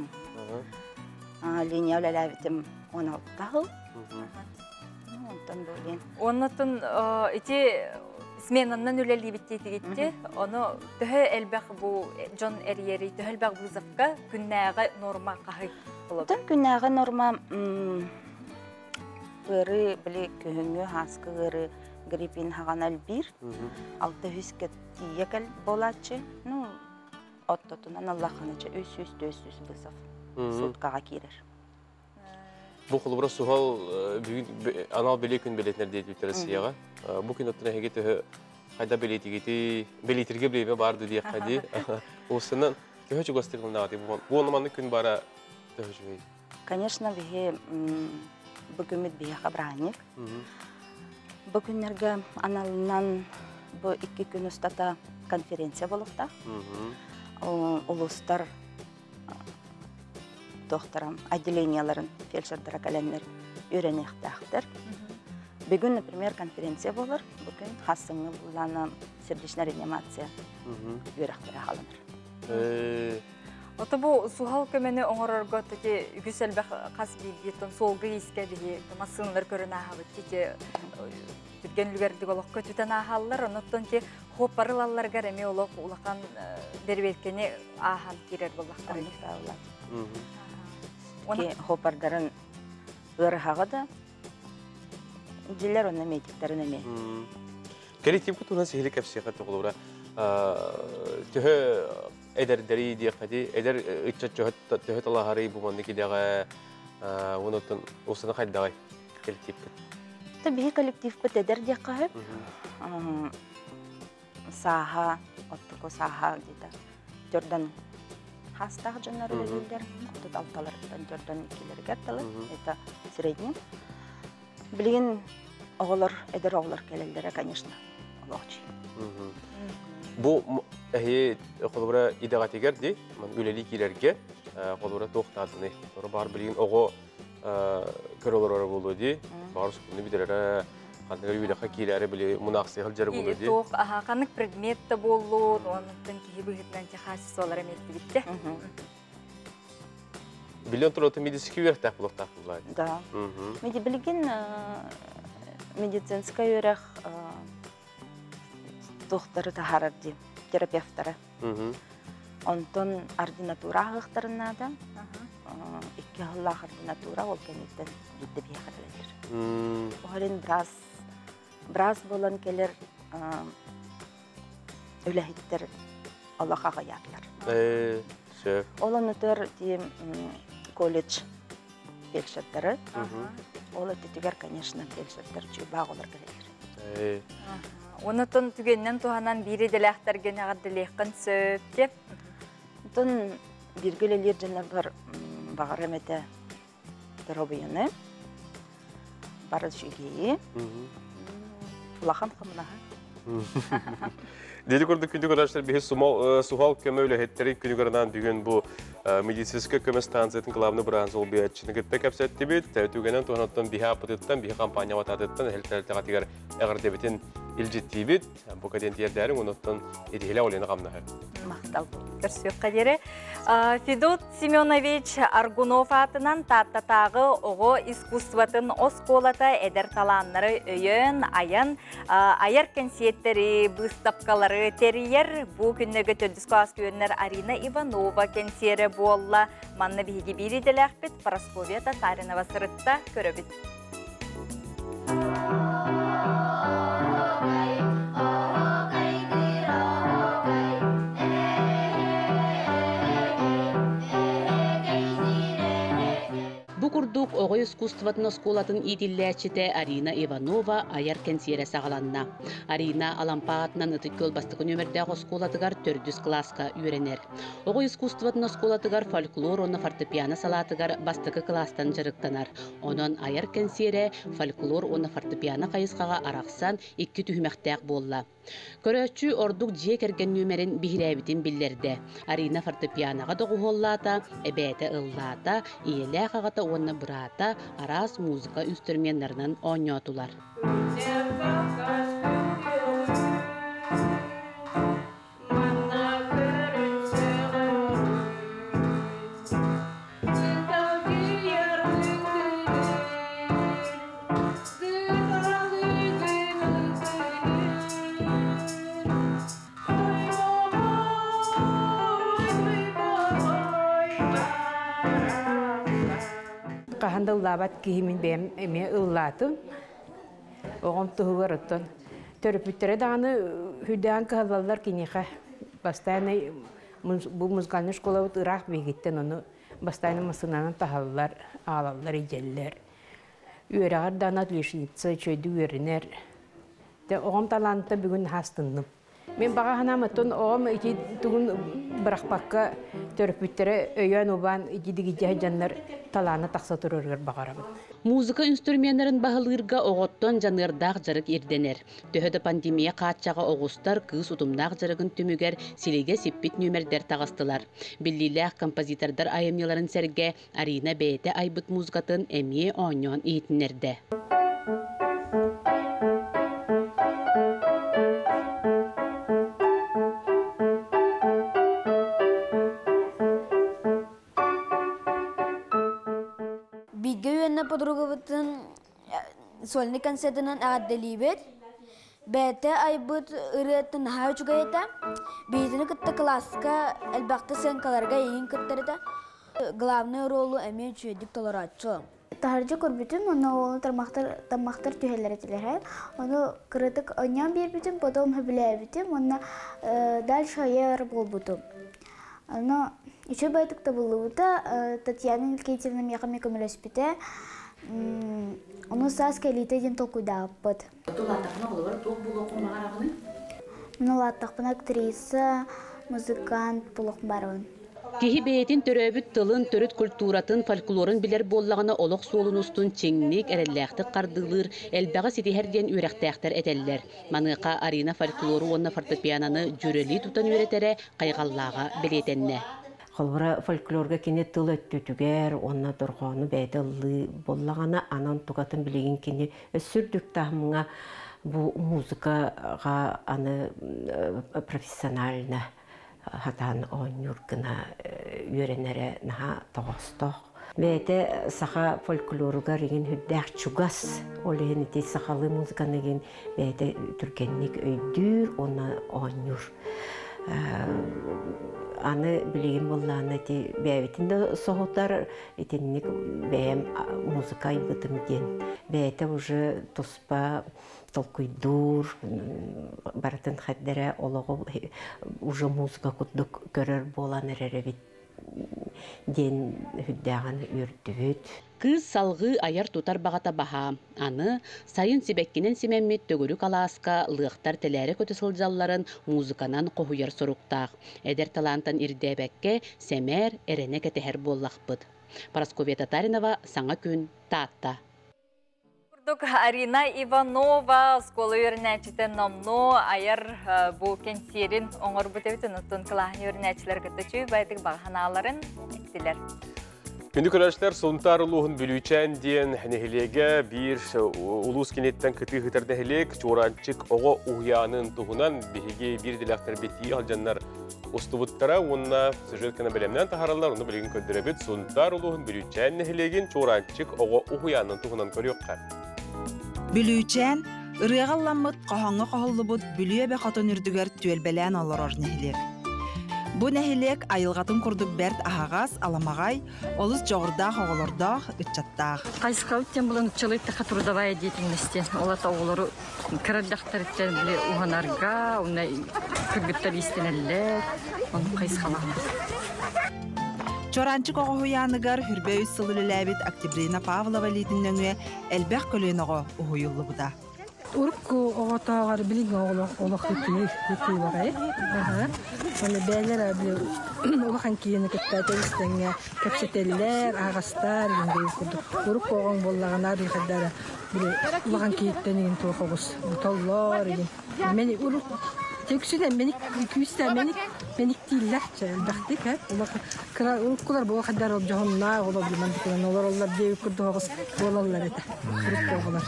Линия үлэлээбитим 16 сыл. Онтон бу Оннотун ити сменаннан үлэлиибит диэтигитти. Ону төһө элбэх бу дьон эрийэри, төһө элбэх вызовка күннээҕи норма хаһый? Оттон күннээҕи норма ыары били күһүҥҥү хааскы ыары гриппин хаҕан элбиир. Алта үскэ тиийэ кэл буолааччы. Ну, оттотунан аллаханача 300-400 вызов суткаҕа киирэр. Бу холобура суһал бүгүн анал бэлиэ күн бэлиэтинэр диэтибит Россияҕа. Бу күн оттон эһиги төһө хайда бэлиэтигити бэлиэтиргэ билиэме баар диэххэ дии. Уустанан төһө чугастык ылынаҕытый бу бу маннык күн баара төһө үчүгэй? Конечно, биһи бу күммүт биһиэхэ бырааһынньык. Бу күннэргэ аналынан бу икки күн устата конференция буолуохтаах. Улуустар туохтара отделенияларын фельдшердара кэлэннэр үөрэниэхтээхтэр. Бүгүн, например, конференция болар. Бүгүн хассыҥҥы буллаана сердечная реанимация үөрэхтэрэ хааланар. Ото бу суһал көмөнү оҥорорго таки үгүс элбэх хас биирдииттэн суолга иискэ биһи массыыналар көрөн ааһабыт тити түргэн үлүгэрдик олох көтүтэн ааһаллар оноттон ти хуоппарылалларгар эмиэ олох улахан бэрбиэркэни ааһан киирэр буоллахтар. Хуоппардарын ыарыһаҕа да дилер онно медиктарын эмиэ. Коллективка туһунан сиһили кэпсиэхэ тоҕолура төһө эдэрдэри диэххэ эдэр ыччат төһө талаһарый бу маннык идэҕэ онуттан усана хайдаҕай коллективкыт? Биһи коллективпыт эдэр диэххэ сөп. Сааһа, оттуку сааһа где-то төрдөн хастаах дьоннор үлэлииллэр. Отут алталарыттан төрдөн иккилэригэр дылы. Это средний. Билигин оҕолор, эдэр оҕолор кэлэллэрэ, конечно, олоҕчу. Бу эһи холобура идэҕэтигэр ди, үлэлии киирэргэ холобура туохтаатыны. Бар билигин оҕо көр олорор буолуо ди, бар сукуну бүтэрэрэ, ханныгар үөрэххэ киирээри били мунаахсыйа сылдьар буолуо ди. Туох ханнык предмет да буоллун, оннуттан киһи быһыытынан техасисолар эмиэттибитте. Билен тураты медицинский үөрэхтээх буолуохтаах буоллаа. Да. Билигин медицинскэй үөрэх тухтары таһаарар дии, терапевтары. Онтон ординатура аһыахтарын наада. Икки сыллаах ординатура ол кэнниттэн биирдэ биһиэхэ кэлэллэр. Оһолин брас брас буолан кэлэр үлэһиттэр олох аҕыйаатылар. Сөп. Ол онутугар тиим колледж фельдшердары. Ол өттүтүгэр, конечно, фельдшердер чуйбаах олар кэлэллэр. Онутун түгеннен туһанан биир иделээхтерген эҕэрдэлиэххин сөп деп. Онтон бирге үлэлиир дьоннорбор баҕарам этэ доруобуйаны, бары үчүгэйи, улахан хамнаһы. Диэри курдук күндү көрөөччүлэр биһи суһал көмө үлэһиттэрин күнүгэр анаан бүгүн бу медицинскэй көмө станциятын главный быраан солбуйааччыны кытта кэпсэттибит. Түгэнэн туһанаттан биһи аппытыттан, биһи компания ататыттан эһэлтэлтэҕэтигэр эҕэрдэбитин илдьиттиибит. Бу каден тиэрдээриҥ онуттан итиһилэ олена хамнаһы. Махтал. Көрсүөххэ диэри. Федот Семенович Аргунов аатынан Тааттатааҕы оҕо искусствотын оскуолата эдэр талааннары өйөөн, айан, айар кэнсиэттэри, быыстапкалары тэрийэр. Бу күннэргэ төрдүс класс күөннэр Арина Иванова кэнсиэрэ буолла. Манна биһиги биир идэлээхпит Прасковья Татаринова сырытта көрөбүт. Бу курдук оҕо искусствотын оскуолатын иитиллээччитэ Арина Иванова айар кэнсиэрэ саҕаланна. Арина Алампа аатынан Ытык Күөл бастакы нүөмэрдээх оскуолатыгар төрдүс кылааска үөрэнэр. Оҕо искусствотын оскуолатыгар фольклор уонна фортепиано салаатыгар бастакы кылаастан дьарыктанар. Онон айар кэнсиэрэ фольклор уонна фортепиано хайысхаҕа арахсан икки түһүмэхтээх буолла. Көрөөччү ордук дьиэ кэргэн нүөмэрин биһирээбитин биллэрдэ. Арина фортепианоҕа доҕуһуоллаата, эбээтэ ыллаата, ийэлээх аҕата уонна быраата араас музыка инструменнарынан оонньоотулар. Хаһан да ыллаабат киһи мин бэйэм эмиэ ыллаатым. Оҕом туһугар оттон төрөппүттэрэ даҕаны үрдээн кыһаллаллар киниэхэ. Бастаан бу музыкальнай школабыт ыраах биһигиттэн ону бастаан массыынанан таһаллар, аалаллар, илдьэллэр. Үөрэҕэр даҕаны отличница, үчүгэйдик үөрэнэр. Дьэ оҕом талаанта бүгүн хаастынным. Мин баҕа санаам оттон оҕом ити тугун бырахпакка төрөппүттэрэ өйөөн-убаан ити дьаннар талаана тахса турарыгар баҕарабын. Музыка инструменнарын баһылыырга оҕоттон дьаныардаах дьарык ирдэнэр. Төһө да пандемия хааччаҕа оҕустар кыыс утумнаах дьарыгын түмүгэр силигэ сиппит нүөмэрдэр таҕыстылар. Биллиилээх композитордар айымньыларын сэргэ Арина бэйэтэ айбыт музыкатын эмиэ оонньоон иһитиннэрдэ. Бииргэ үөннэ подругабытын сольный концертынан эҕэрдэлиибит. Бэйэтэ айбыт ырыатын наһаа үчүгэй этэ. Биһигини кытта кылааска элбэхтэ сыаҥкаларга эйигин кыттар этэ. Главный ролу эмиэ үчүгэйдик толорооччу. Таһырдьа көрбүтүм, онно ону тармахтар, таммахтар түһэллэр этилэр. Ону кыратык онньоон биэрбитим, потом сөбүлээбитим, уонна дальше айар буолбутум. Ону үчүгэй байтык табыллыбыта, Татьяна Никитьевна миэхэ эмиэ көмөлөспүтэ. Ону саас кэлиитэ диэн толкуйдаабыппыт. Улааттахпына оҕолорбор туох буолуоххун баҕараҕыный? Мин улааттахпына актриса, музыкант буолуохпун баарабын. Киһи бэйэтин төрөөбүт тылын, төрүт культуратын, фольклорун билэр буоллаҕына олох суолун устун чиҥник, эрэллээхтик хардыылыыр, элбэҕи ситиһэр диэн үөрэхтээхтэр этэллэр. Маныаха Арина фольклору уонна фортепианоны дьүөрэлии тутан үөрэтэрэ хайҕаллааҕа бэлиэтэннэ. Холобура, фольклорга кини тыл өттүтүгэр уонна дорҕоону бэйэтэ ыллыы буоллаҕына, анан тугатын билигин кини өссө үрдүк таһымҥа бу музыкаҕа аны профессионально хатаан оонньуур гына үөрэнэрэ наһаа тоҕоостоох. Бэйэтэ саха фольклоругар игин үрдээх чугас, ол иһин ити сахалыы музыканы игин бэйэтэ түргэнник өйдүүр уонна оонньуур. Аны билигин буоллаҕына ити бэйэбитин да соһутар, итинник бэйэм музыка айбытым диэн бэйэтэ уже туспа толкуйдуур, барытын хайдара олоҕу уже музыка курдук көрөр буолан эрэр эбит диэн үрдээҕин үөрдүбүт. Кыыс салгыы айар-тутар баҕата баһаам. Аны, сайын сибэккинэн симэммит төгүрүк алааска лыахтар тэлээрэ көтө сылдьалларын музыканан хоһуйар соруктаах. Эдэр талаантан ирдээбэккэ, сэмээр, эрэнэ кэтэһэр буоллахпыт. Парасковья Татаринова, Саҥа күн, Таатта. Курдук Арина Иванова оскуола үөрэнээччитэ номнуо айар бу кэнсиэрин оҥорбут эбит. Онуттан кылааһын үөрэнээччилэр кытта чүй байтык баҕа санааларын эттилэр. Күндү көрөөччүлэр, Сунтаар улууһун Бүлүүчээн диэн нэһилиэгэ биир улуус киниттэн кытыы сытар нэһилиэк Чуораанчык оҕо уһуйаанын туһунан биһиги биир идэлээхтэрбит тии сылдьаннар устубуттара уонна сюжет гына бэлэмнээн таһаараллар. Ону билигин көрдөрөбүт. Сунтаар улууһун Бүлүүчээн нэһилиэгин Чуораанчык оҕо уһуйаанын туһунан көрүөххэ. Бүлүүчээн ырыаҕа ылламмыт, хоһооҥҥо хоһуллубут Бүлүү эбэ хотон үрдүгэр түөлбэлээн олорор нэһилиэк. Бу нэһилиэк айылҕатын курдук бэрт аһаҕас, аламаҕай, олус дьоҕурдаах оҕолордоох, ыччаттаах. Хайысхабыт диэн булан уччалый таха трудовая деятельности. Ол ата оҕолору кыра эрдэхтэриттэн били уһанарга, уонна кыргыттар иистэнэллэр, оннук хайысхалаах. Чораанчык оҕо уһуйааныгар хүрбэ үс сыл үлэлээбит Октябрина Павлова илиитин нөҥүө элбэх көлүөнэ оҕо уһуйуллубута. Урукку оҕотооҕор билиҥҥи оҕолор олох үтүө үтүөлэрэ. Уонна бэйэлэрэ били улахан киһини кытта тэбис-тэҥҥэ кэпсэтэллэр, аһаҕастар диэн курдук. Урукку оҕоҥ буоллаҕына арыйхайдара били улахан киһиттэн игин туох оҕус толлор игин. Мени урук текүсүнэн мени күүстээн мени мэниктииллэр элбэхтик э кыра уруккулар буола хайдар ол дьоһуннаах олор мандыкынан олороллор диэбит курдук оҕус буолаллар этэ урукку оҕолор.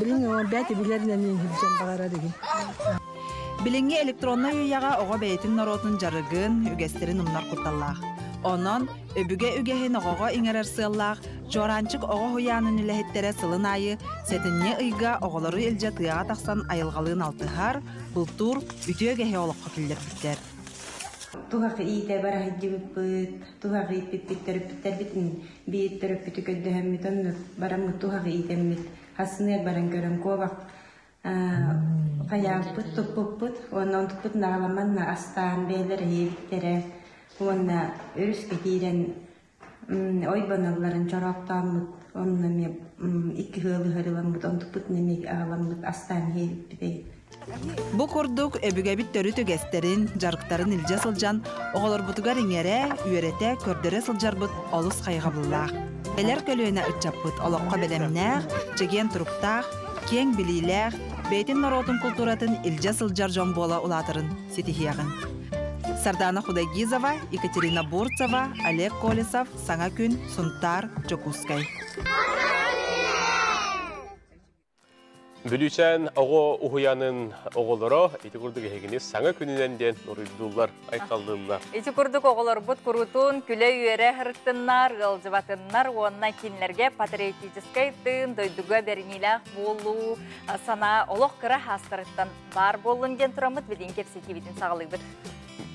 Билиҥ бэйэтэ билэринэн иһирдьэн баҕарар игин. Билиҥҥи электроннай үйэҕэ оҕо бэйэтин норуотун дьарыгын, үгэстэрин умнар кутталлаах. Онон өбүгэ үгэһин оҕоҕо иҥэрэр сыаллаах Чуораанчык оҕо уһуйаанын үлэһиттэрэ сылын аайы сэтинньи ыйга оҕолору илдьэ тыаҕа тахсан айылҕалыын алтыһар, бултуур үтүө үгэһи олоххо киллэрбиттэр. Туһах иитэ бара сылдьыбыппыт, туһах ииппиппит төрөппүттэрбит биир төрөппүтү көрдөһөммүт оннук бараммыт туһах иитэммит хасыныар баран көрөн куобах хайааппыт туппуппут уонна онтукпут наҕаламанна астаан бэйэлэр эһиэбиттэрэ уонна өрүскэ киирэн ойбоналларын чороохтооммут онно эмиэ икки ыалы ыһарыламмыт онтукпутун эмиэ аҕаламмыт астаан иһиэбиппит. Бу курдук өбүгэбит төрүт үгэстэрин, дьарыктарын илдьэ сылдьан, оҕолорбутугар иҥэрэ, үөрэтэ, көрдөрө сылдьарбыт олус хайҕабыллаах. Кэлэр көлүөнэ ыччаппыт олоххо бэлэмнээх, чэгиэн туруктаах, киэҥ билиилээх, бэйэтин норуотун култууратын илдьэ сылдьар дьон буола улаатарын ситиһиэҕиҥ. Сардана Худайгизова, Екатерина Бурцева, Олег Колесов, Саҥа күн, Сунтаар, Дьокуускай. Бүлүүчээн оҕо уһуйаанын оҕолоро ити курдук эһигини саҥа күнүнэн диэн уруйдууллар, айхаллыыллар. Ити курдук оҕолорбут куруутун күлэ-үөрэ сырыттыннар, ыалдьыбатыннар уонна кинилэргэ патриотическай тыын, дойдуга бэриниилээх буолуу санаа олох кыра хаастарыттан баар буоллун диэн тураммыт билигин кэпсэтиибитин саҕалыыбыт.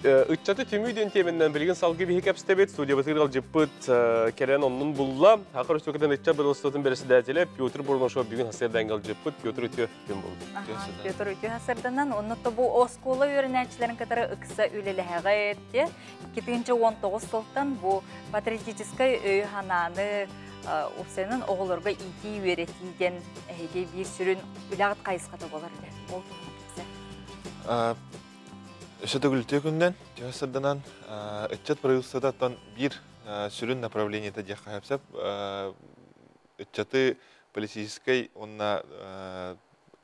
Ыччаты түмүү диэн тиэмэннэн билигин салгыы биһи кэпсэтэбит. Студиябытыгар ыалдьыппыт кэлэн оннун булла. Саха Республикатын ыччат бырылыстыбытын бэрэссэдээтэлэ Петр Бурнашов бүгүн хасырдан ыалдьыппыт. Петр үтүө күн болду. Петр үтүө хасырданан, онно бу оскуола үөрэнээччилэрин кытары ыкса үлэлэһэҕит. 2019 сылтан бу патриотическай өй ханааны уопсайынан оҕолорго иитии үөрэтии диэн эһиги биир сүрүн үлэҕит хайысхата болар диэн. Ол туһунан кэпсэ. Өссө төгүлтүө күннэн төһө сырданан ыччат правительствотыттан биир сүрүн направлениета диэххэ сөп ыччаты политическай уонна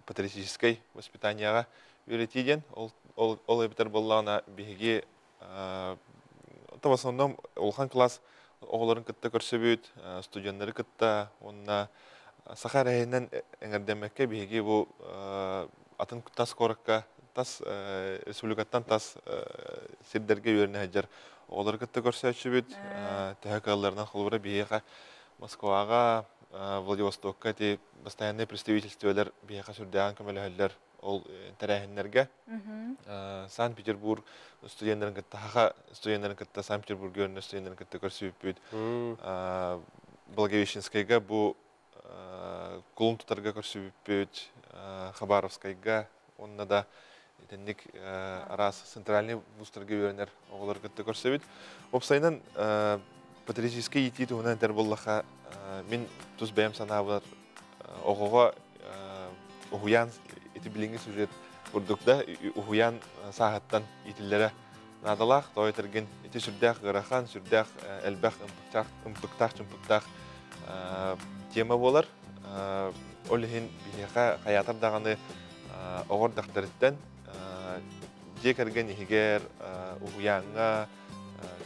патриотическай воспитанияҕа үөрэтии диэн ол ол эбэтэр буоллаҕына биһиги в основном улахан класс оҕолорун кытта көрсөбүт студеннары кытта уонна саха эрэһинэн эҥэрдэммэккэ биһиги бу атын тас куоракка тас республикаттан тас сирдэргэ үөрэнэ сылдьар оҕолору кытта көрсөөччүбүт төһө кыалларынан холобура биһиэхэ Москваҕа Владивостокка ити постоянное представительстволар биһиэхэ сүрдээҕин көмөлөһөллөр ол тэрээһиннэргэ Санкт-Петербург студеннарын кытта Хаха студеннарын кытта Санкт-Петербург үөрэнэр студеннарын кытта көрсүбүппүт Благовещенскайга бу кулун тутарга көрсүбүппүт Хабаровскайга уонна да итинник араас центральный вузтарга үөрэнэр оҕолору кытта көрсөбүт. Уопсайынан Патриотическай иитии туһунан этэр буоллаха, мин тус бэйэм санаабар оҕоҕо уһуйаан ити билиҥҥи сюжет курдук да уһуйаан сааһыттан иитиллэрэ наадалаах. Тоҕо этэргин ити сүрдээх ыарахан, сүрдээх элбэх ымпыктаах-чымпыктаах тема буолар. Ол иһин биһиэхэ хайаатар даҕаны оҕор дахтарыттан дьиэ кэргэн иһигэр, уһуйааҥҥа,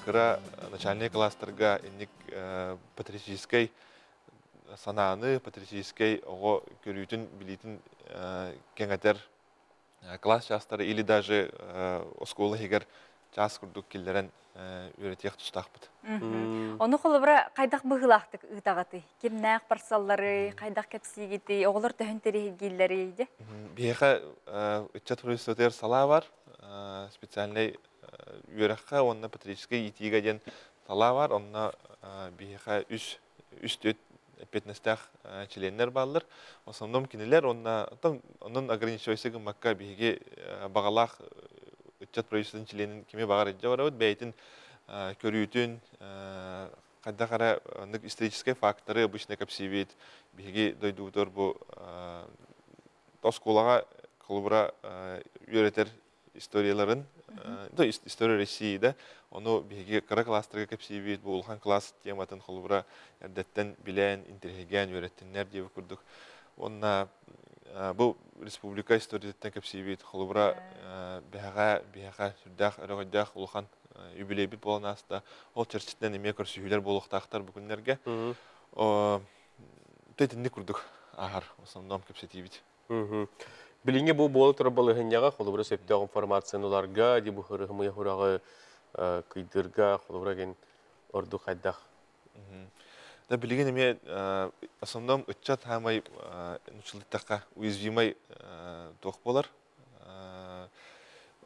кыра начальнай класстарга инник патриотическай санааны, патриотическай оҕо көрүүтүн, билиитин кэҥэтэр класс чаастары или даже оскуола иһигэр чаас курдук киллэрэн үөрэтиэх тустаахпыт. Ону холобура хайдах быһыылаахтык ыытаҕытый? Кимнээх барсалларый, хайдах кэпсиигитий, оҕолор төһөн тэриһиргииллэрий дьэ? Биһиэхэ ыччат правительствотыгар салаа бар, специальнай үөрэххэ уонна патриотическай иитиигэ диэн салаа бар. Онно биһиэхэ үс үс түөрт эппиэтинэстээх чилиэннэр бааллар. В основном кинилэр уонна онон ограничивайся гыммакка биһиги баҕалаах ыччат правительствотын чилиэнин кими баҕар илдьэ барабыт бэйэтин көрүүтүн хайдах эрэ оннук историческай факторы обычно кэпсиибит. Биһиги дойдубутугар бу оскуолаҕа холобура үөрэтэр историяларын, то есть история России, да, ону биһиги кыра класстарга кэпсиибит, бу улахан класс тематын холобура эрдэттэн билэн, интэриэһиргээн үөрэттиннэр диэбит курдук. Уонна бу республика историятыттан кэпсиибит, холобура бэһэҕэ, биһэхэ сүрдээх өрөҕөйдөөх улахан юбилейбит буолан ааста. Ол чэрчитинэн эмиэ көрсүһүүлэр буолуохтаахтар бу күннэргэ. Итинник курдук ааһар основном кэпсэтиибит. Билиҥҥи бу буола турар балаһыанньаҕа холобура сөптөөх информацияны ыларга, ди бу хырыһымыйа хураҕы кыйдырга, холобура гин ордук хайдах? Да билигин эмиэ основном ыччат хаамай нучылыттахха уязвимай туох буолар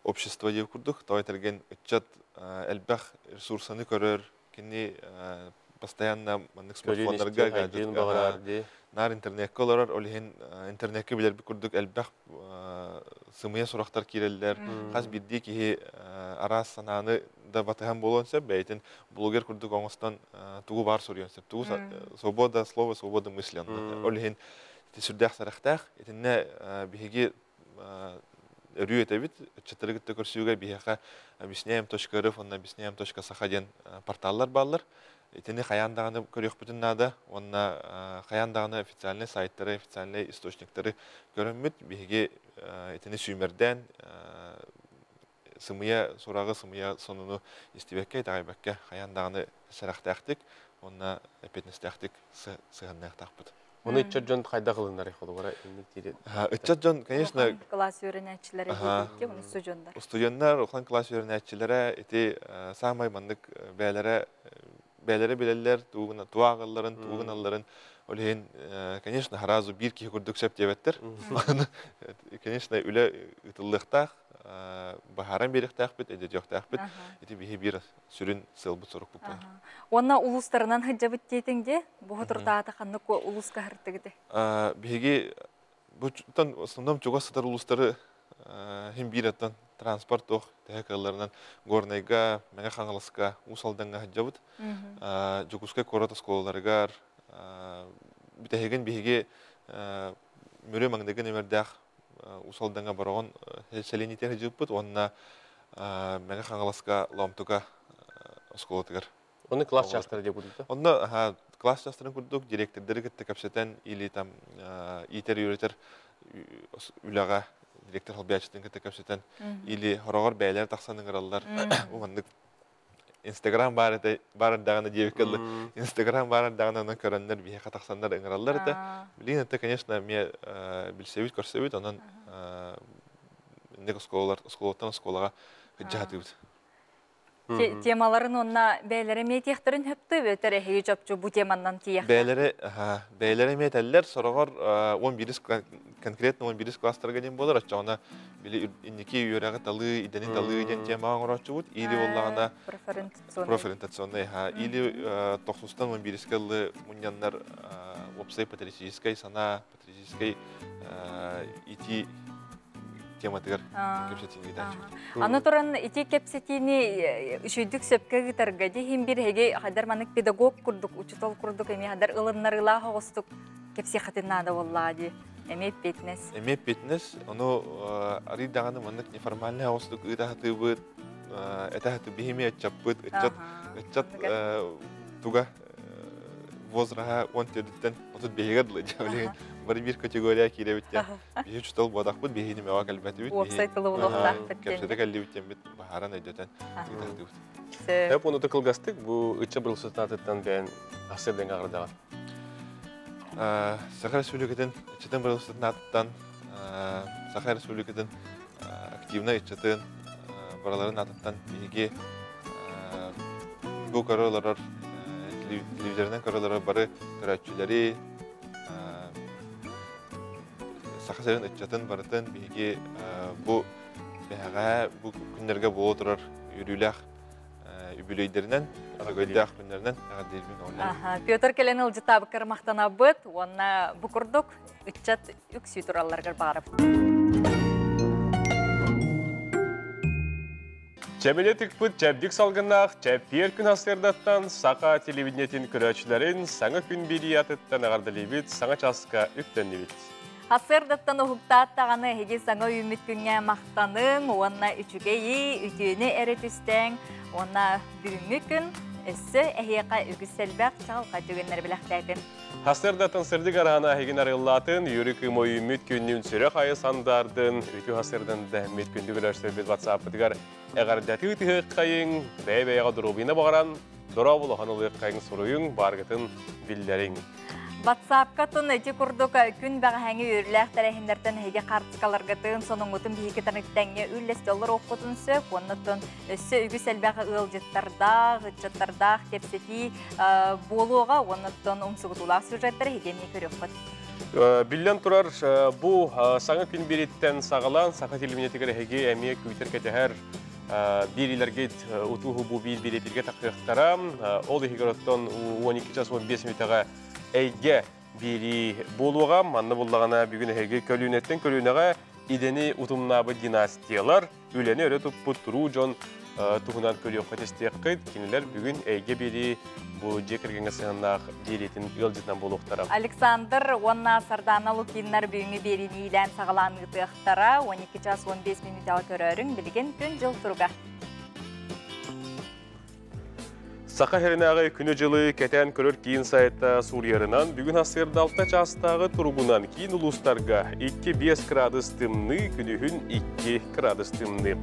общество диэбит курдук тоҕо этэргин ыччат элбэх ресурсаны көрөр кини постоянно маннык смартфоннарга гаджетка наар интернекка олорор ол иһин интернекка билэрбит курдук элбэх сымыйа сурахтар киирэллэр хас биирдии киһи араас санааны да батыһан буолуон сөп бэйэтин блогер курдук оҥостон тугу баар суруйуон сөп тугу свобода слова свобода мысли ол иһин сүрдээх сэрэхтээх итиннэ биһиги өрүү этэбит ыччаттары кытта көрсүүгэ биһиэхэ объясняем.рф уонна объясняем.саха диэн порталлар бааллар. Итини хайаан даҕаны көрүөхпүтүн наада уонна хайаан даҕаны официальнай сайттары, официальнай источниктары көрөммүт биһиги итини сүүмэрдээн сымыйа сураҕы, сымыйа сонуну истибэккэ, итэҕэйбэккэ хайаан даҕаны сэрэхтээхтик уонна эппиэтинэстээхтик сыһыанныахтаахпыт. Оны ыччат дьон хайдах ылыннарый холобура инник дири? Ыччат дьон, конечно, класс үөрэнээччилэрэ диэбиккэ, уну студеннар. Студеннар, улахан класс үөрэнээччилэрэ ити саамай маннык бээлэрэ бээлэрэ билэллэр, тугун туаагалларын, тугун алларын. Ол иһин, конечно, сразу биир киһи курдук сөп диэбэттэр. Конечно, үлэ ыытыллыахтаах, баһааран биэриэхтээхпит, өйдөтүөхтээхпит. Ити биһи биир сүрүн сыалбыт-сорукпут буолар. Уонна улуустарынан сылдьабыт диэтиҥ дии. Бу соторутааҕыта ханнык улууска сырыттыгыт? Биһиги бу основном чугас сытар улуустары хим биир оттон транспорт туох төһө кыалларынан Горнайга, Мэҥэ Хаҥаласка, Уус Алдаҥҥа сылдьабыт. Дьокуускай куорат оскуолаларыгар бүтэһигин биһиги Мүрү маҥнайгы нүмердээх Уус Алдаҥҥа Бороҕон сэлиэнньэтигэр сылдьыбыппыт уонна Мэҥэ Хаҥаласка Лоомтука оскуолатыгар. Оны класс чаастара диye курдук. Онно класс чаастарын курдук директордары кытта кэпсэтэн или там иитэр үөрэтэр үлэҕэ директор холбояччытын кытта кэпсэтэн или хороҕор бэйэлэр тахсан ыҥыраллар. Бу маннык Инстаграм баар этэ баар эрдэҕинэ диэбиккэ дылы Инстаграм баар эрдэҕинэ онон көрөннөр биһиэхэ тахсаннар ыҥыраллар этэ. Билигин это конечно эмиэ билсэбит көрсөбүт онон инник оскуолалар оскуолаттан оскуолаҕа сылдьаһатыбыт. Темаларын уонна бэйэлэрэ эмиэ этиэхтэрин сөптөө эбэтэр эһиги чопчу бу теманнан тиийэхтэр. Бэйэлэрэ бэйэлэрэ эмиэ этэллэр сороҕор 11 конкретно 11 класстарга диэн буолар оччоҕуна били инники үөрэҕи талыы идэни талыы диэн темаҕа оҥорооччубут или буоллаҕына профориентационный или тохсустан 11-ке ыллы мунньаннар уопсай патриотическай санаа патриотическай ити тематыгар кэпсэтиини ыытааччыбыт. Аны туран ити кэпсэтиини үчүйдүк сөпкө ыытарга дии бир эһиги хадар манык педагог курдук, учутал курдук эми хадар ылыннарыылаах оҕустук кэпсиэххитин наада буоллаҕа дии. Эмиэ эппиэтинэс. Эмиэ эппиэтинэс. Ону арый даҕаны маннык неформальный оҕустук ыыта сатыыбыт, этэ сатыы биһими ыччаппыт, ыччат ыччат туга возраһа 14-тэн 35-гэр дылы дьэ бары биир категория киирэбит диэн биһи учутал буотахпыт, биһини мөҕө кэлбэтибит. Уопсай тылы булуохтаахпыт диэн. Кэпсэтэ кэллибит диэммит баһааран өйдөтөн ыытаһытыбыт. Сөп ону кылгастык бу ычча бырылсытаатыттан бэйэн ахсырдыҥ аҕырдаҕын. Саха Республикатын ыччатын бырылсытаатыттан Саха Республикатын активнай ыччатын бараларын аатыттан биһиги бу көрө олорор телевизорынан көрө олорор бары көрөөччүлэри Саха сирин ыччатын барытын биһиги бу бэһэҕэ бу күннэргэ буола турар үөрүүлээх үбүлүөйдэринэн, өрөгөйдөөх күннэринэн эҕэрдиирбин Аха, Петр кэлэн ылдьытаабыккар махтанабыт уонна бу курдук ыччат үксүү туралларыгар баҕарабыт. Чэмэлэ тыкпыт чэбдик салгыннаах чэппиэр күн сарсыардаттан саха телевидениетин көрөөччүлэрин саҥа күн бириятыттан эҕэрдэлиибит, саҥа часка үктэннибит. Сарсыардаттан уһуктаат даҕаны эһиги саҥа үүммүт күҥҥэ махтаныҥ уонна үчүгэйи, үтүөнү эрэ түстээҥ уонна бүгүҥҥү күн өссө эһиэхэ үгүс элбэх чаҕылхай түгэннэри бэлэхтээтин. Сарсыардаттан сырдык араана эһигин арыаллаатын, үөрүү кыым ойүүммүт күннүүн сүрэх айы сандаардын, үтүө сарсыардан дэһэммит күндү көрөрсөрбүт WhatsApp-пытыгар эҕэрдэтии тыһыаххайыҥ, бэйэ-бэйэҕэ доруобуйаны баҕаран, дорооболоһон ылыаххайыҥ суруйуҥ, бааргытын биллэриҥ. Ватсапка тун ити курдук күн бэҕэһээҥи үөрүүлээх тэрээһиннэртэн эһиги хаартыскаларгытын, сонуҥҥутун биһиги тэҥҥэ үллэстэ олоруоххутун сөп. Уоннаттан өссө үгүс элбэх ыалдьыттардаах, ыччаттардаах кэпсэтии буолуоҕа. Уоннаттан умсугутуулаах сюжеттары эһиги эмиэ көрүөххүт. Биллэн турар, бу саҥа күн бириттэн саҕалаан саха телевидениетигэр эһиги эмиэ күүтэр кэтэһэр биир илэргит утууһу бу биир биир тахыахтара. Ол иһигэр оттон 12 час 15 мүнүүтэҕэ эйгэ биэрии буолуоҕа. Манна буллаҕына бүгүн эһиги көлүүнэттэн көлүүнэҕэ идэни утумнаабыт династиялар, үлэни өрө туппут туруу дьон туһунан көрүөххүт истиэххит. Кинилэр бүгүн эйгэ биэрии бу дьиэ кэргэҥҥэ сыһыаннаах биэриитин ыалдьытынан буолуохтара. Александр уонна Сардана Лукиннар бүгүҥҥү биэриини иилээн саҕалаан ыытыахтара. 12 час 15 мүнүүтэҕэ көрөөрүҥ билигин күн-дьыл туруга. Саха сиринээҕи күнү-дьылы кэтээн көрөр киин сайта суруйарынан, бүгүн сарсыарда 6 чаастааҕы туругунан киин улуустарга 2-5 градус тымныы, күнүһүн 2 градус тымныы.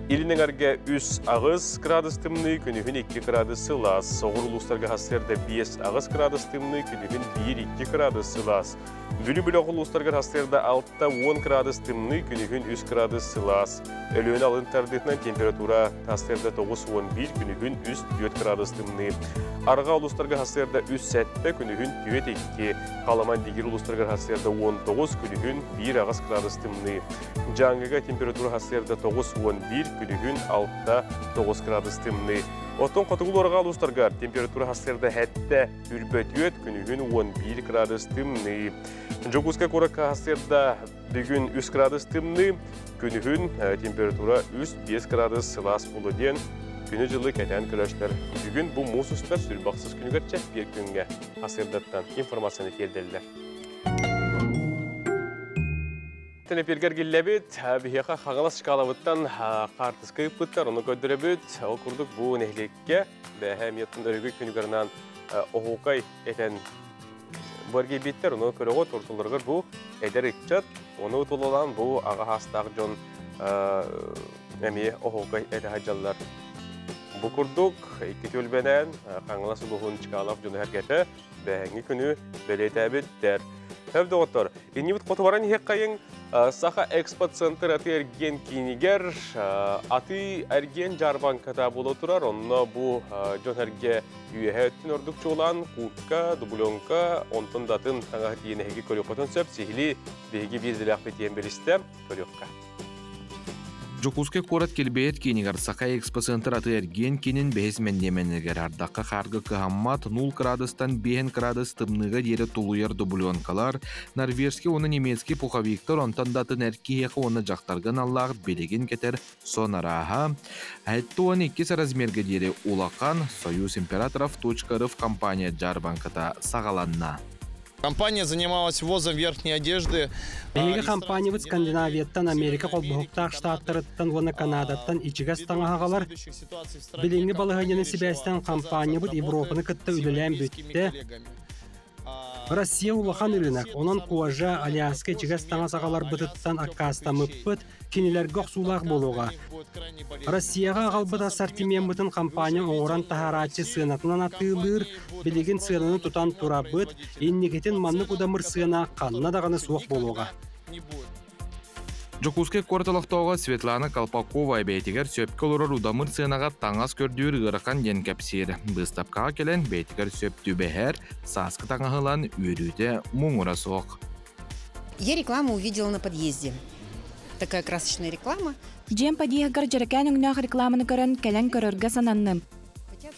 Илин эҥэргэ 3-8 градус тымныы, күнүһүн 2 градус сылаас. Соҕуруу улуустарга сарсыарда 5-8 градус тымныы, күнүһүн 1-2 градус сылаас. Бүлүү бөлөх улуустарыгар сарсыарда 6-10 градус тымныы, күнүһүн 3 градус сылаас. Өлүөнэ алын тардыытынан температура сарсыарда 9-11, күнүһүн 3-4 градус тымныы. Арҕаа улуустарга сарсыарда 3-7, күнүһүн 4-2. Халыма Индигиир улуустарыгар сарсыарда 19, күнүһүн 1-8 градус тымныы. Дьааҥыга температура сарсыарда 9-11, күнүһүн 6-9 градус тымныы. Оттон хотугу арҕаа улуустарга температура сарсыарда 7 үрбөтүөт, күнүһүн 11 градус тымныы. Дьокуускай куоракка сарсыарда бүгүн 3 градус тымныы, күнүһүн температура 3-5 градус сылаас буолуо диэн күнү-дьылы кэтээн көрөөччүлэр бүгүн бу муус устар сүрбахсыс күнүгэр чэппиэр күҥҥэ сарсыардаттан информацияны тиэрдэллэр. Эпиргэр киллэбит, биһиэхэ Хаҥалас Чкаловыттан хаартыска ыыппыттар, ону көрдөрөбүт. Ол курдук бу нэһилиэккэ бэһэ эмиэттэн өрөгөй күнүгэр оһуокай этэн бу эргийбиттэр, ону көрөҕүт, ортолоругар бу эдэр ыччат, ону тулалаан бу аҕа саастаах дьон эмиэ оһуокай этэ сылдьаллар. Бу курдук икки түөлбэнэн Хаҥалас улууһун Чкалов дьоно сэргэтэ бэһэҥҥи күнү бэлиэтээбиттэр. Хөп доҕоттор, иннибит хоту баран иһиэххэйиҥ Саха Экспо Центр аты эргиэн киинигэр аты эргиэн дьаарбаҥката буола турар. Онно бу дьон эргэ үөһэ өттүн ордук чуолаан куртка, дубленка, онтон да атын таҥаһы тиийэн эһиги көрүөххүтүн сөп. Сиһилии биһиги биир идэлээхпит диэн билистэ көрүөххэ. Дьокуускай куорат килбэйэр киинигэр Саха экспоцентр атыы-эргиэн киинин бэһис мэндиэмэнигэр ардахха хаарга кыһаммат 0 кыраадыстан 5 кыраадыс тымныыга диэри тулуйар дубленкалар, норвежский уонна немецкий пуховиктар онтон да атын эр киһиэхэ уонна дьахтарга аналлаах билигин кэтэр сон арааһа, 72 размерга диэри улахан Союз императоров .рф компания дьаарбаҥката саҕаланна. Компания занималась ввозом верхней одежды. Биһиги компаниябыт Скандинавияттан, Америка холбоһуктаах штаттарыттан уонна Канадаттан ичигэс таҥаһаҕалар. Билиҥҥи балаһыанньаны сибээстээн компаниябыт Европаны кытта үлэлээн бүттэ. Россия улахан ырыынак, онон кожа, Аляска ичигэс таҥас аҕаларбытыттан аккаастаммыппыт, кинилэргэ охсуулаах буолуоҕа. Россияҕа аҕалбыт ассортимеммытын компания оҥорон таһаарааччы сыанатынан атыылыыр, билигин сыананы тутан турабыт, инникитин маннык удамыр сыана ханна даҕаны суох буолуоҕа. Дьокуускай куорат олохтооҕо Светлана Колпакова бэйэтигэр сөпкө олорор удамыр сыанаҕа таҥас көрдүүр ыарахан диэн кэпсиир. Быыстапкаҕа кэлэн бэйэтигэр сөп түбэһэр, сааскы таҥаһы ылан үөрүүтэ муҥура суох. Я рекламу увидела на подъезде. Такая красочная реклама. Дьиэм подъеһыгар дьэрэкээн өҥнөөх рекламаны көрөн, кэлэн көрөргө сананным.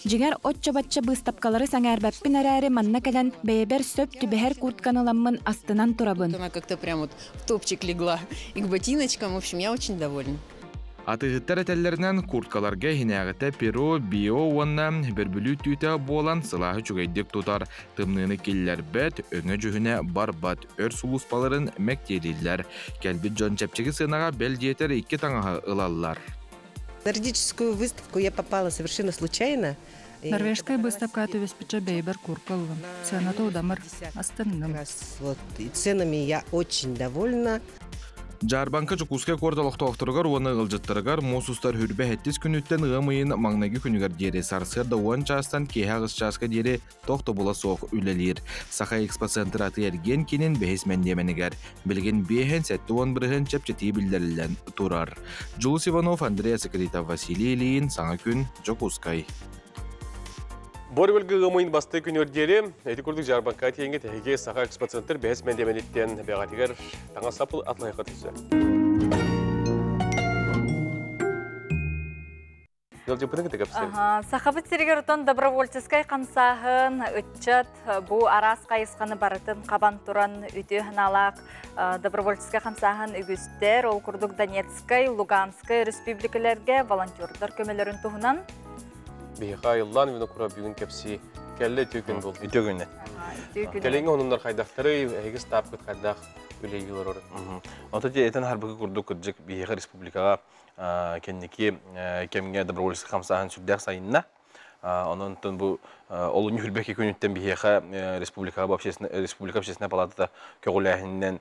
Дьиҥэр, оччо-бачча быыстапкалары сэҥээрбэппин эрээри, манна кэлэн бэйэбэр сөп түбэһэр куртканы ыламмын астынан турабын. Она как-то прям вот в топчик легла. И к ботиночкам, в общем, я очень довольна. Атыыһыттар этэллэринэн, курткаларга иһинээҕитэ перо, био уонна бөрбүлүү түүтэ буолан сылааһы үчүгэйдик тутар, тымныыны киллэрбэт, өҥө-дьүһүнэ барбат, өр сулууспаларын мэктиэлииллэр. Кэлбит дьон чэпчэки сыанаҕа бэл диэтэр икки таҥаһы ылаллар. Нордическую выставку я попала совершенно случайно. Норвежскай быыстапка түбэспиччэ бэйэбэр курка ыллым. Сыаната удамыр, астынным. Вот, и ценами я очень довольна. Дьаарбаҥка Дьокуускай куорат олохтоохторугар уонна ыалдьыттарыгар муус устар хүрбэ сэттис күнүттэн ыам ыйын маҥнайгы күнүгэр диэри сарсыарда 10 чаастан киэһэ 8 чааска диэри тохтобула суох үлэлиир. Саха экспоцентр атыы-эргиэн киинин бэһис мэндиэмэнигэр билигин биэһин 70 бырыһын чэпчэтии биллэриллэн турар. Дьулус Иванов, Андрей Асакритов, Василий Ильин, Саҥа күн, Дьокуускай. Бор ыам ыйын бастакы күнүгэр диэри, ити курдук дьаарбаҥка тиэҥҥэ тэһиги Саха экспоцентр бэһис мэндиэмэниттэн бэҕэтигэр таҥас-сап атылайха түсө. Ыалдьыппытын кытта кэпсэбит. Сахабыт сиригэр отон добровольческай хамсааһын, ыччат бу араас хайысханы барытын хабан туран үтүө санаалаах добровольческай хамсааһын үгүстэр. Ол курдук Донецкай, Луганскай республикаларга волонтердар көмөлөрүн туһунан Биһиэхэ айыллаан Винокуров бүгүн кэпсии кэллэ үтүө күн буолду. Үтүө күннэ. Кэлиҥҥи онуннар хайдахтары, эһиги ыстаапкыт хайдах үлэлии олорор? Ото ти этэн харбыкы курдук кырдьык биһиэхэ республикаҕа кэнники кэмҥэ добровольческий хамсааһын сүрдээх сайынна. Онон бу олунньу хүрбэки күнүттэн биһиэхэ республикаҕа республика общественная палатата көҕүлээһининэн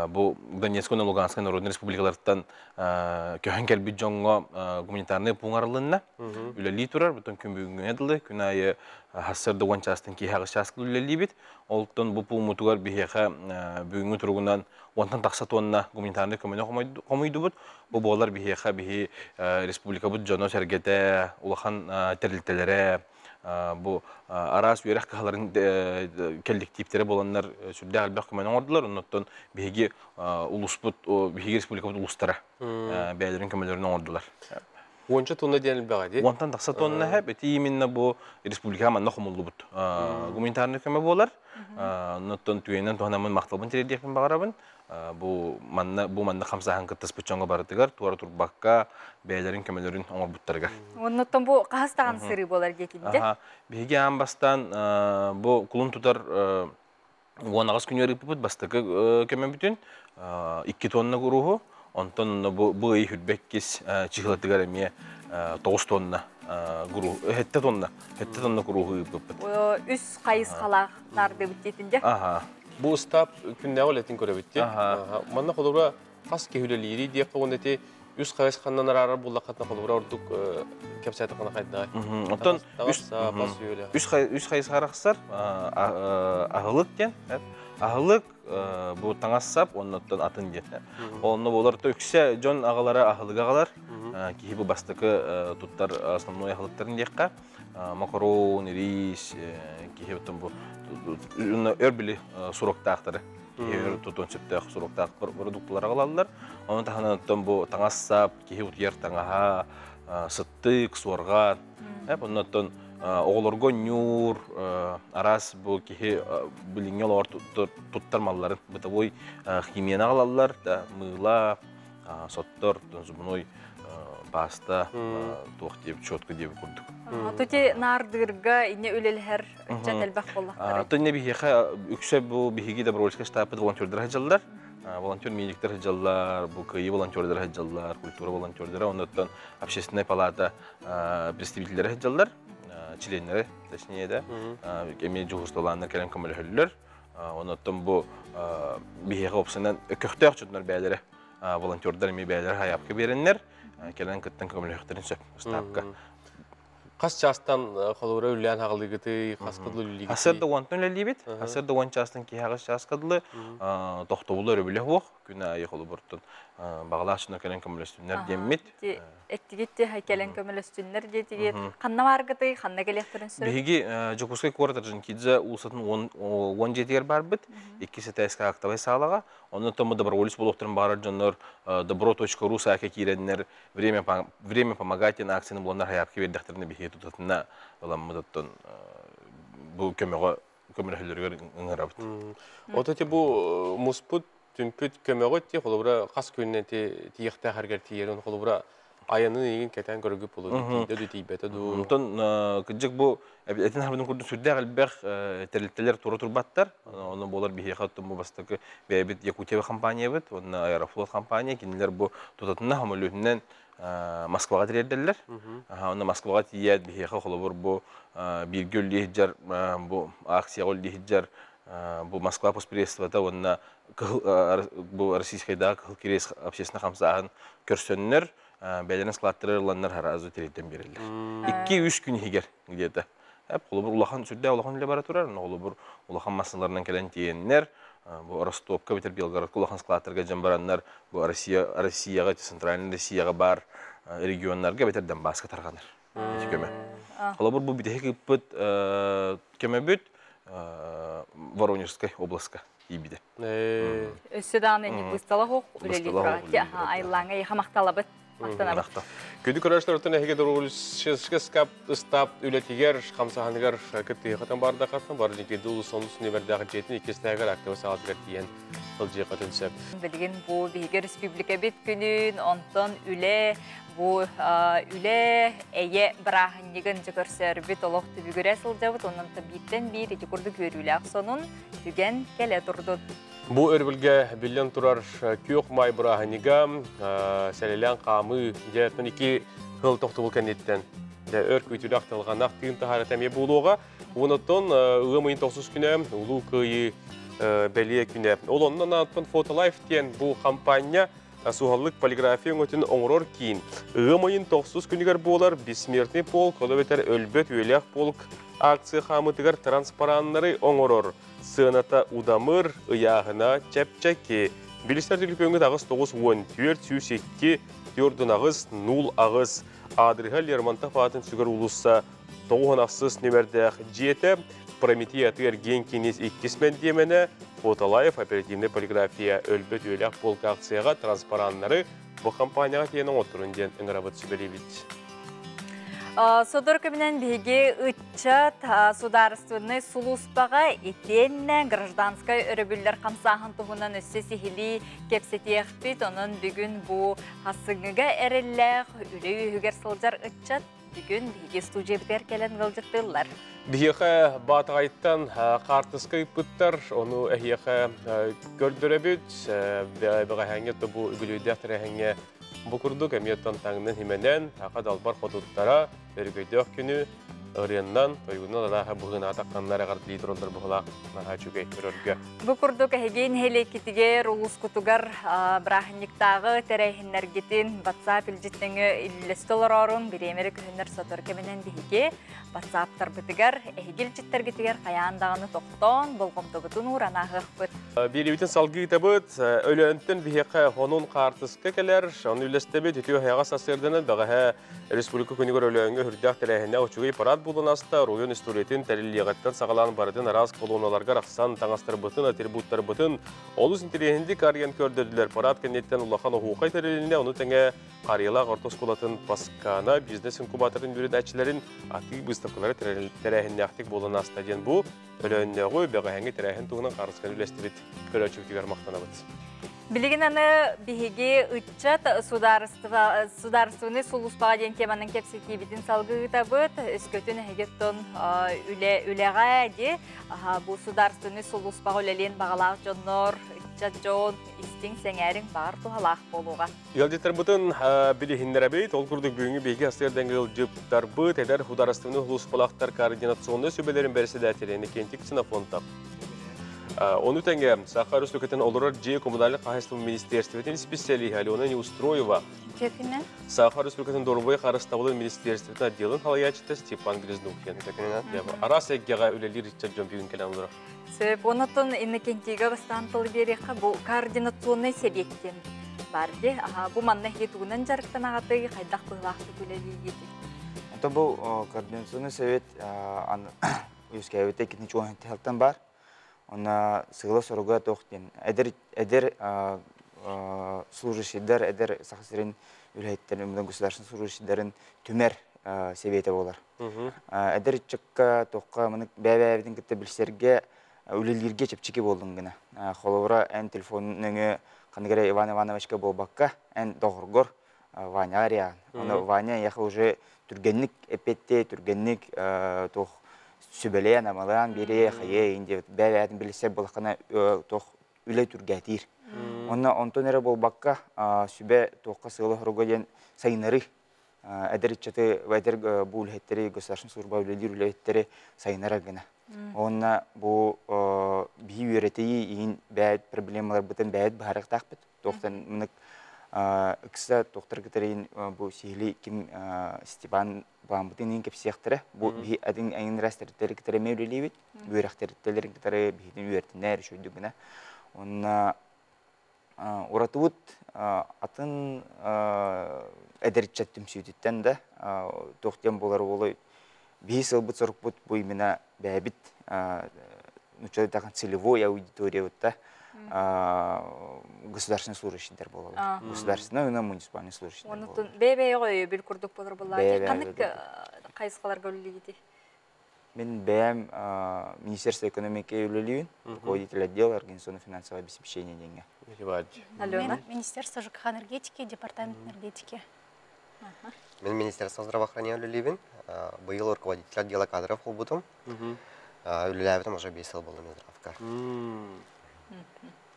бу Донецкай уонна Луганскай народнай республикалартан көһөн кэлбит дьоҥҥо гуманитарный пуун арылынна. Үлэлии турар, бүтүн күн бүгүҥҥэ дылы күн аайы сарсыарда 10 чаастан киэһэ 8 чааска үлэлиибит. Олтон бу пууммутугар биһиэхэ бүгүҥҥү туругунан 10-тан тахса тонна гуманитарный көмөнү хомуйдубут. Бу буолар биһиэхэ биһи республикабыт дьоно-сэргэтэ, улахан тэрилтэлэрэ, бу араас үөрэх кыһаларын коллективтэрэ буоланнар сүрдээх элбэх көмөнү оҥордулар. Оннуттан биһиги улууспут, биһиги республикабыт улуустара бэйэлэрин көмөлөрүн оҥордулар. Уонча тонна диэн элбэҕэ дии. 10-тан тахса тонна хэп, ити именно бу республикаҕа манна хомуллубут гуманитарный көмө буолар. Оннуттан түгэнинэн туһанаммын махталбын тириэрдиэхпин баҕарабын. Бу манна бу манна хамсааһын кыттыспыт дьоҥҥо барытыгар туора турбакка бэйэлэрин көмөлөрүн оҥорбуттарыгар. Оннуттан бу хаһыс даҕаны сырыы буолар диэтинде. Биһиги аан бастаан бу кулун тутар 18 күнүгэр ыыппыппыт бастакы көмөбүтүн 2 тонна куруһу, онтон бу ый хүрбэккис чыһылатыгар эмиэ 9 тонна гуру 7 тонна 7 тонна куруһу ыыппыппыт. Үс хайысхалаах наардыбыт диэтинде. Аха. Бу ыстаап күннээҕи үлэтин көрөбүт дии. Манна холобура хас киһи үлэлиирий диэххэ уонна ити үс хайысханнан араарар буллаххытына холобура ордук кэпсээтэххинэ хайдаҕай? Оттон үс хайысха арахсар аһылык диэн аһылык бу таҥас-сап оннуттан атын диэн. Онно болар үксэ дьон аҕалара аһылык аҕалар киһи бу бастакы туттар основной аһылыктарын диэххэ макарон, рис киһи бу өр били суроктаахтары. Киһи тутуон сөптөөх суруктаах продукталар аҕалаллар. Онон таһынан оттон бу таҥас сап, киһи утуйар таҥаһа, сыттык, суорҕан, оннуттан оҕолорго ньуур, араас бу киһи билиҥҥи олоҕор туттар малларын бытовой химияны аҕалаллар, мыыла, соттор, зубной паста, туох диэбит, четко диэбит курдук. Тути наардыырга инне үлэлэһэр ыччат элбэх буоллахтара. Төнне биһиэхэ үксэ бу биһиги добровольскай штабпыт волонтердар сылдьаллар. Волонтер медиктер сылдьаллар, бу кыайыы волонтердара сылдьаллар, культура волонтердара, оннуттан общественная палата представителлэрэ сылдьаллар, членнэрэ, точнее да, эмиэ дьуһурсталааннар кэлэн көмөлөһөллөр. Оннуттан бу биһиэхэ опсанан көхтөөх дьоннор бээлэрэ волонтердар эмиэ бээлэрэ хайаапка биэрэннэр, кэлэн кыттан көмөлөһөхтөрүн сөп ыстаапка. Хас чаастан холобура үллээн хаҕалыгытый, хас кыдыл үллигитий? Асырда уонтан үлэлиибит. Асырда 10 чаастан киһи аҕыс чааска дылы тохтобулу өрөбүлэ суох. Күн аайы холобуртун бағалаах дьоно кэлэн көмөлөстүннэр диэммит. Эттигит кэлэн көмөлөстүннэр диэтигит. Ханна бааргытый, ханна кэлиэхтэрин сөп? Биһиги Дьокуускай куорат Орджоникидзе уулуссатын 10 дьиэтигэр барбыт. Иккис этээскэ актовай саалаҕа. Онно тому доброволец буолуохтарын баҕарар дьоннор добро.ру саайка киирэннэр время, время помогать диэн акцияны буланнар хайаапка биэрдэхтэринэ биһиги тутатына ыламмыт оттон бу көмөҕө көмөлөһөллөрүгэр ыҥырабыт. Ото ти бу муспут түмпүт көмөҕүт ти холобура хас күннэн ти тиийэхтээх эргэр тиийэрин холобура айанын игин кэтээн көрөргүт болу тиийдэ ду тиийбэтэ ду. Онтон кырдьык бу этин харбытын курдук сүрдээх элбэх тэрилтэлэр тура турбаттар. Онно буолар биһиэхэ оттон бу бастакы бэйэбит Якутия компаниябыт уонна Аэрофлот компания кинилэр бу тутатына самолетунан Москваҕа тириэрдэллэр. Онно Москваҕа тиийээт биһиэхэ холобур бу бииргэ үллии сылдьар бу акцияҕа үллии сылдьар бу Москва постпредствота уонна бу российскайдааҕы Кыһыл Кириэс общественнай хамсааһын көрсөннөр бэйэлэрин складтары ыланнар сразу тириэрдэн биэрэллэр. 2-3 күн иһигэр где-то. Холобур улахан сүрдээх улахан үлэ бара турар. Холобур улахан массыыналарынан кэлэн тиийэннэр бу Ростовка битэр Белгородка улахан складтарга дьон бараннар бу Россия Россияҕа центральный Россияҕа баар регионнарга битэр Донбасска тарҕанар. Ити көмө. Холобур бу бүтэһик ыыппыт көмөбүт Воронежскай областка тиийбитэ. Өссө даҕаны инник быстала суох үлэлии турар. Айыллааҥҥа эйиэхэ махталабыт. Махтанабыт. Күндү көрөөччүлэртэн эһиги добровольческай ыстаап үлэтигэр, хамсаһаныгар кыттыһыахытын баардаххытын бар дьиҥкирди улуус онус нүмердээх дьиэтин иккистээгэр актовый саалатыгар тиийэн сылдьыаххытын сөп. Билигин бу биһиги республикабыт күнүн, онтон үлэ, бу үлэ эйэ бырааһынньыгын дьэ көрсөрбүт олох түбүгүрэ сылдьабыт, онон бииртэн биир ити курдук үөрүүлээх сонун түгэн кэлэ турдун. Бу өрөбүлгэ биллэн турар күөх маай бырааһынньыга сэлэлээн хаамыы дьэ икки сыл тохтобул кэнниттэн дьэ өр күүтүүлээх тылҕанах тыын таһаарата эмиэ буолуоҕа. Уонуттан ыам ыйын тохсус күнэ Улуу Кыайыы бэлиэ күнэ. Ол онно анааттан Фотолайф диэн бу хампаанньа суһаллык полиграфия өҥөтүн оҥорор киин. Ыам ыйын тохсус күнүгэр буолар Бессмертный полк, ол эбэтэр Өлбөт үйэлээх полк акция хаамыытыгар транспараннары оҥорор. Сыаната удамыр, ыйааһына чэпчэки. Билистэр түлүпүөҥҥүт 8 94 102 48 08 аадырыһа Лермонтов аатын сүгэр уулусса 98 нүмердээх дьиэтэ Прометей атыы эргиэн киинис иккис мэндиэмэнэ Фотолайф оперативнай полиграфия өлбөт үйэлээх полка акцияҕа транспараннары бу компанияҕа тиийэн оҥотторун диэн ыҥырабыт сүбэлиибит. Содор көмүнэн биһиги ыччат судаарыстыбаннай сулууспаҕа итиэннэ гражданскай өрөбүллэр хамсааһын туһунан өссө сиһилии кэпсэтиэхпит. Онон бүгүн бу хассыҥҥыга эрэллээх үлэ үөһүгэр сылдьар ыччат бүгүн биһиги студиябытыгар кэлэн ыалдьыттыыллар. Биһиэхэ Баатаҕайттан хаартыска ыыппыттар, ону эһиэхэ көрдөрөбүт. Бэҕэһээҥҥи бу үбүлүөйдээх тэрээһиҥҥэ бу курдук эмиэ таҥнан химэнэн, аха далбар хотуттара өрөгөйдөөх күнү ырыаннан, тойугунан арааһа быһыынаатахханнар эҕэрдэлии тураллар быһылаах наһаа үчүгэй көрөргө. Бу курдук эһиги нэһилиэккитигэр, улуускутугар бырааһынньыктааҕы тэрээһиннэргитин WhatsApp илдьиттэҥи иллэстэ олороорун бириэмэри күһүннэр сотору кэминэн биһиги WhatsApp-тарбытыгар, эһиги илдьиттэргитигэр хайаан даҕаны тохтоон, болҕомтобутун ууран ааһыахпыт. Биэриибитин салгыы ыытабыт. Өлөөнтөн биһиэхэ хонун хаартыска кэлэр. Ону үллэстэбит. Үтүө хайаҕас сарсыарданан бэҕэһээ Республика күнүгэр Өлөөҥҥө үрдээх тэрээһиннээх үчүгэй парад парад буолан ааста. Оройуон историятын тэриллиэҕиттэн саҕалаан барытын араас колонналарга арахсан таҥастарбытын, атрибуттарбытын олус интэриэһинэйдик арыйан көрдөрдүлэр. Парад кэнниттэн улахан оһуохай тэрилиннэ, ону тэҥэ Харыйалаах орто оскуолатын Паскана бизнес-инкубаторын үөрэнээччилэрин атыы быыстапкалара тэрээһиннээхтик буолан ааста диэн бу Өлөөннөөҕү бэҕэһээҥҥи тэрээһин туһунан хаарысканы үллэстибит көрөөччүбүтүгэр махтанабыт. Билигин аны биһиги ыччат судаарыстыба судаарыстыбаннай сулууспаҕа диэн теманан кэпсэтиибитин салгыы ыытабыт. Өскөтүн эһиги оттон үлэ үлэҕэ ди бу судаарыстыбаннай сулууспаҕа үлэлиэн баҕалаах дьоннор, ыччат дьон истиҥ сэҥээриҥ баар туһалаах буолуоҕа. Ыалдьыттарбытын билиһиннэрэбит. Ол курдук бүгүҥҥү биһиги астыырдан ыалдьыттарбыт эдэр судаарыстыбаннай сулууспалаахтар координационнай сүбэлэрин бэрэссэдээтэлэ Иннокентий Ксенофонтов. Ону тэҥэ Саха Өрөспүүбүлүкэтин олорор дьиэ коммунальнай хаһаайыстыба министиэристибэтин исписэлииһэ Алена Неустроева, Саха Өрөспүүбүлүкэтин доруобуйа харыстабылын министиэристибэтин отделын салайааччыта Степан Грязнухин. Араас эйгэҕэ үлэлиир ыччат дьон бүгүн кэлэн олорор. Сөп. Онотон Иннокентийга бастаан тыл биэриэххэ бу координационнай сэбиэт диэн баар дии. Аха, бу манна эһиги тугунан дьарыктанаҕытый, хайдах быһыылаахтык үлэлиигитий? Онтон бу координационный совет үөскээбитэ иккитин чуоһун баар. Онно сыала-соруга туох диэн эдэр эдэр служащийдар, эдэр Саха сирин үлэһиттэрин, государственный служащийдарын түмэр сэбиэтэ буолар. Эдэр ыччакка туохха маны бэйэ-бэйэбитин кытта билсэргэ, үлэлииргэ чэпчэки буоллун гына. Холобура, эн телефон нөҥүө ханнык эрэ Иван Ивановичка буолбакка, эн доҕоргор Ваняҕа эрийэҕин. Ону Ваня эйиэхэ уже түргэнник эппиэттиэ, түргэнник туох сүбэлээн, амалаан биэриэ, хайыа иин диэбит. Бэйэ-бэйэтин билсэр буоллаххына туох үлэ түргээтиир. Онно онтон эрэ буолбакка, сүбэ туохха сыала-соруга диэн сайыннарыы эдэр ыччаты, эдэр бу үлэһиттэри, государственная служба үлэлиир үлэһиттэри сайыннарар гына. Уонна бу биһи үөрэтии иин бэйэт проблемаларбытын бэйэт быһаарыахтаахпыт. Туохтан мынык ыкса туохтар кытары бу сиһили ким Степан планбытын иин кэпсиэхтэрэ. Бу биһи один эҥин растертери кытары эмиэ үлэлиибит. Үөрэхтэртэлэрин кытары биһитин үөртинээр үчүгдүк гына. Онна Уратыбыт атын эдэр ыччат түмсүүтүттэн да туох диэн буолар буолуой биһи сылбыт-сорукпут бу именно бэйэбит нууччалыы целевой аудиториябыт государственный служащийдар буолаллар. Государственный уонна муниципальный служащийдар буолаллар. Бэйэ-бэйэҕэ өйөбүл курдук болор буоллаҕа. Ханнык хайысхаларга үлэлиигитий? Мин бэйэм Министерство экономики үлэлиибин, руководитель отдела организационно-финансового обеспечения диэҥҥэ. Алена? Министерство ЖКХ энергетики, департамент энергетики. Мин Министерство здравоохранения үлэлиибин. Быйыл руководитель отдела кадров буолбутум. Үлэлээбитим уже 5 сыл буолла Минздравка.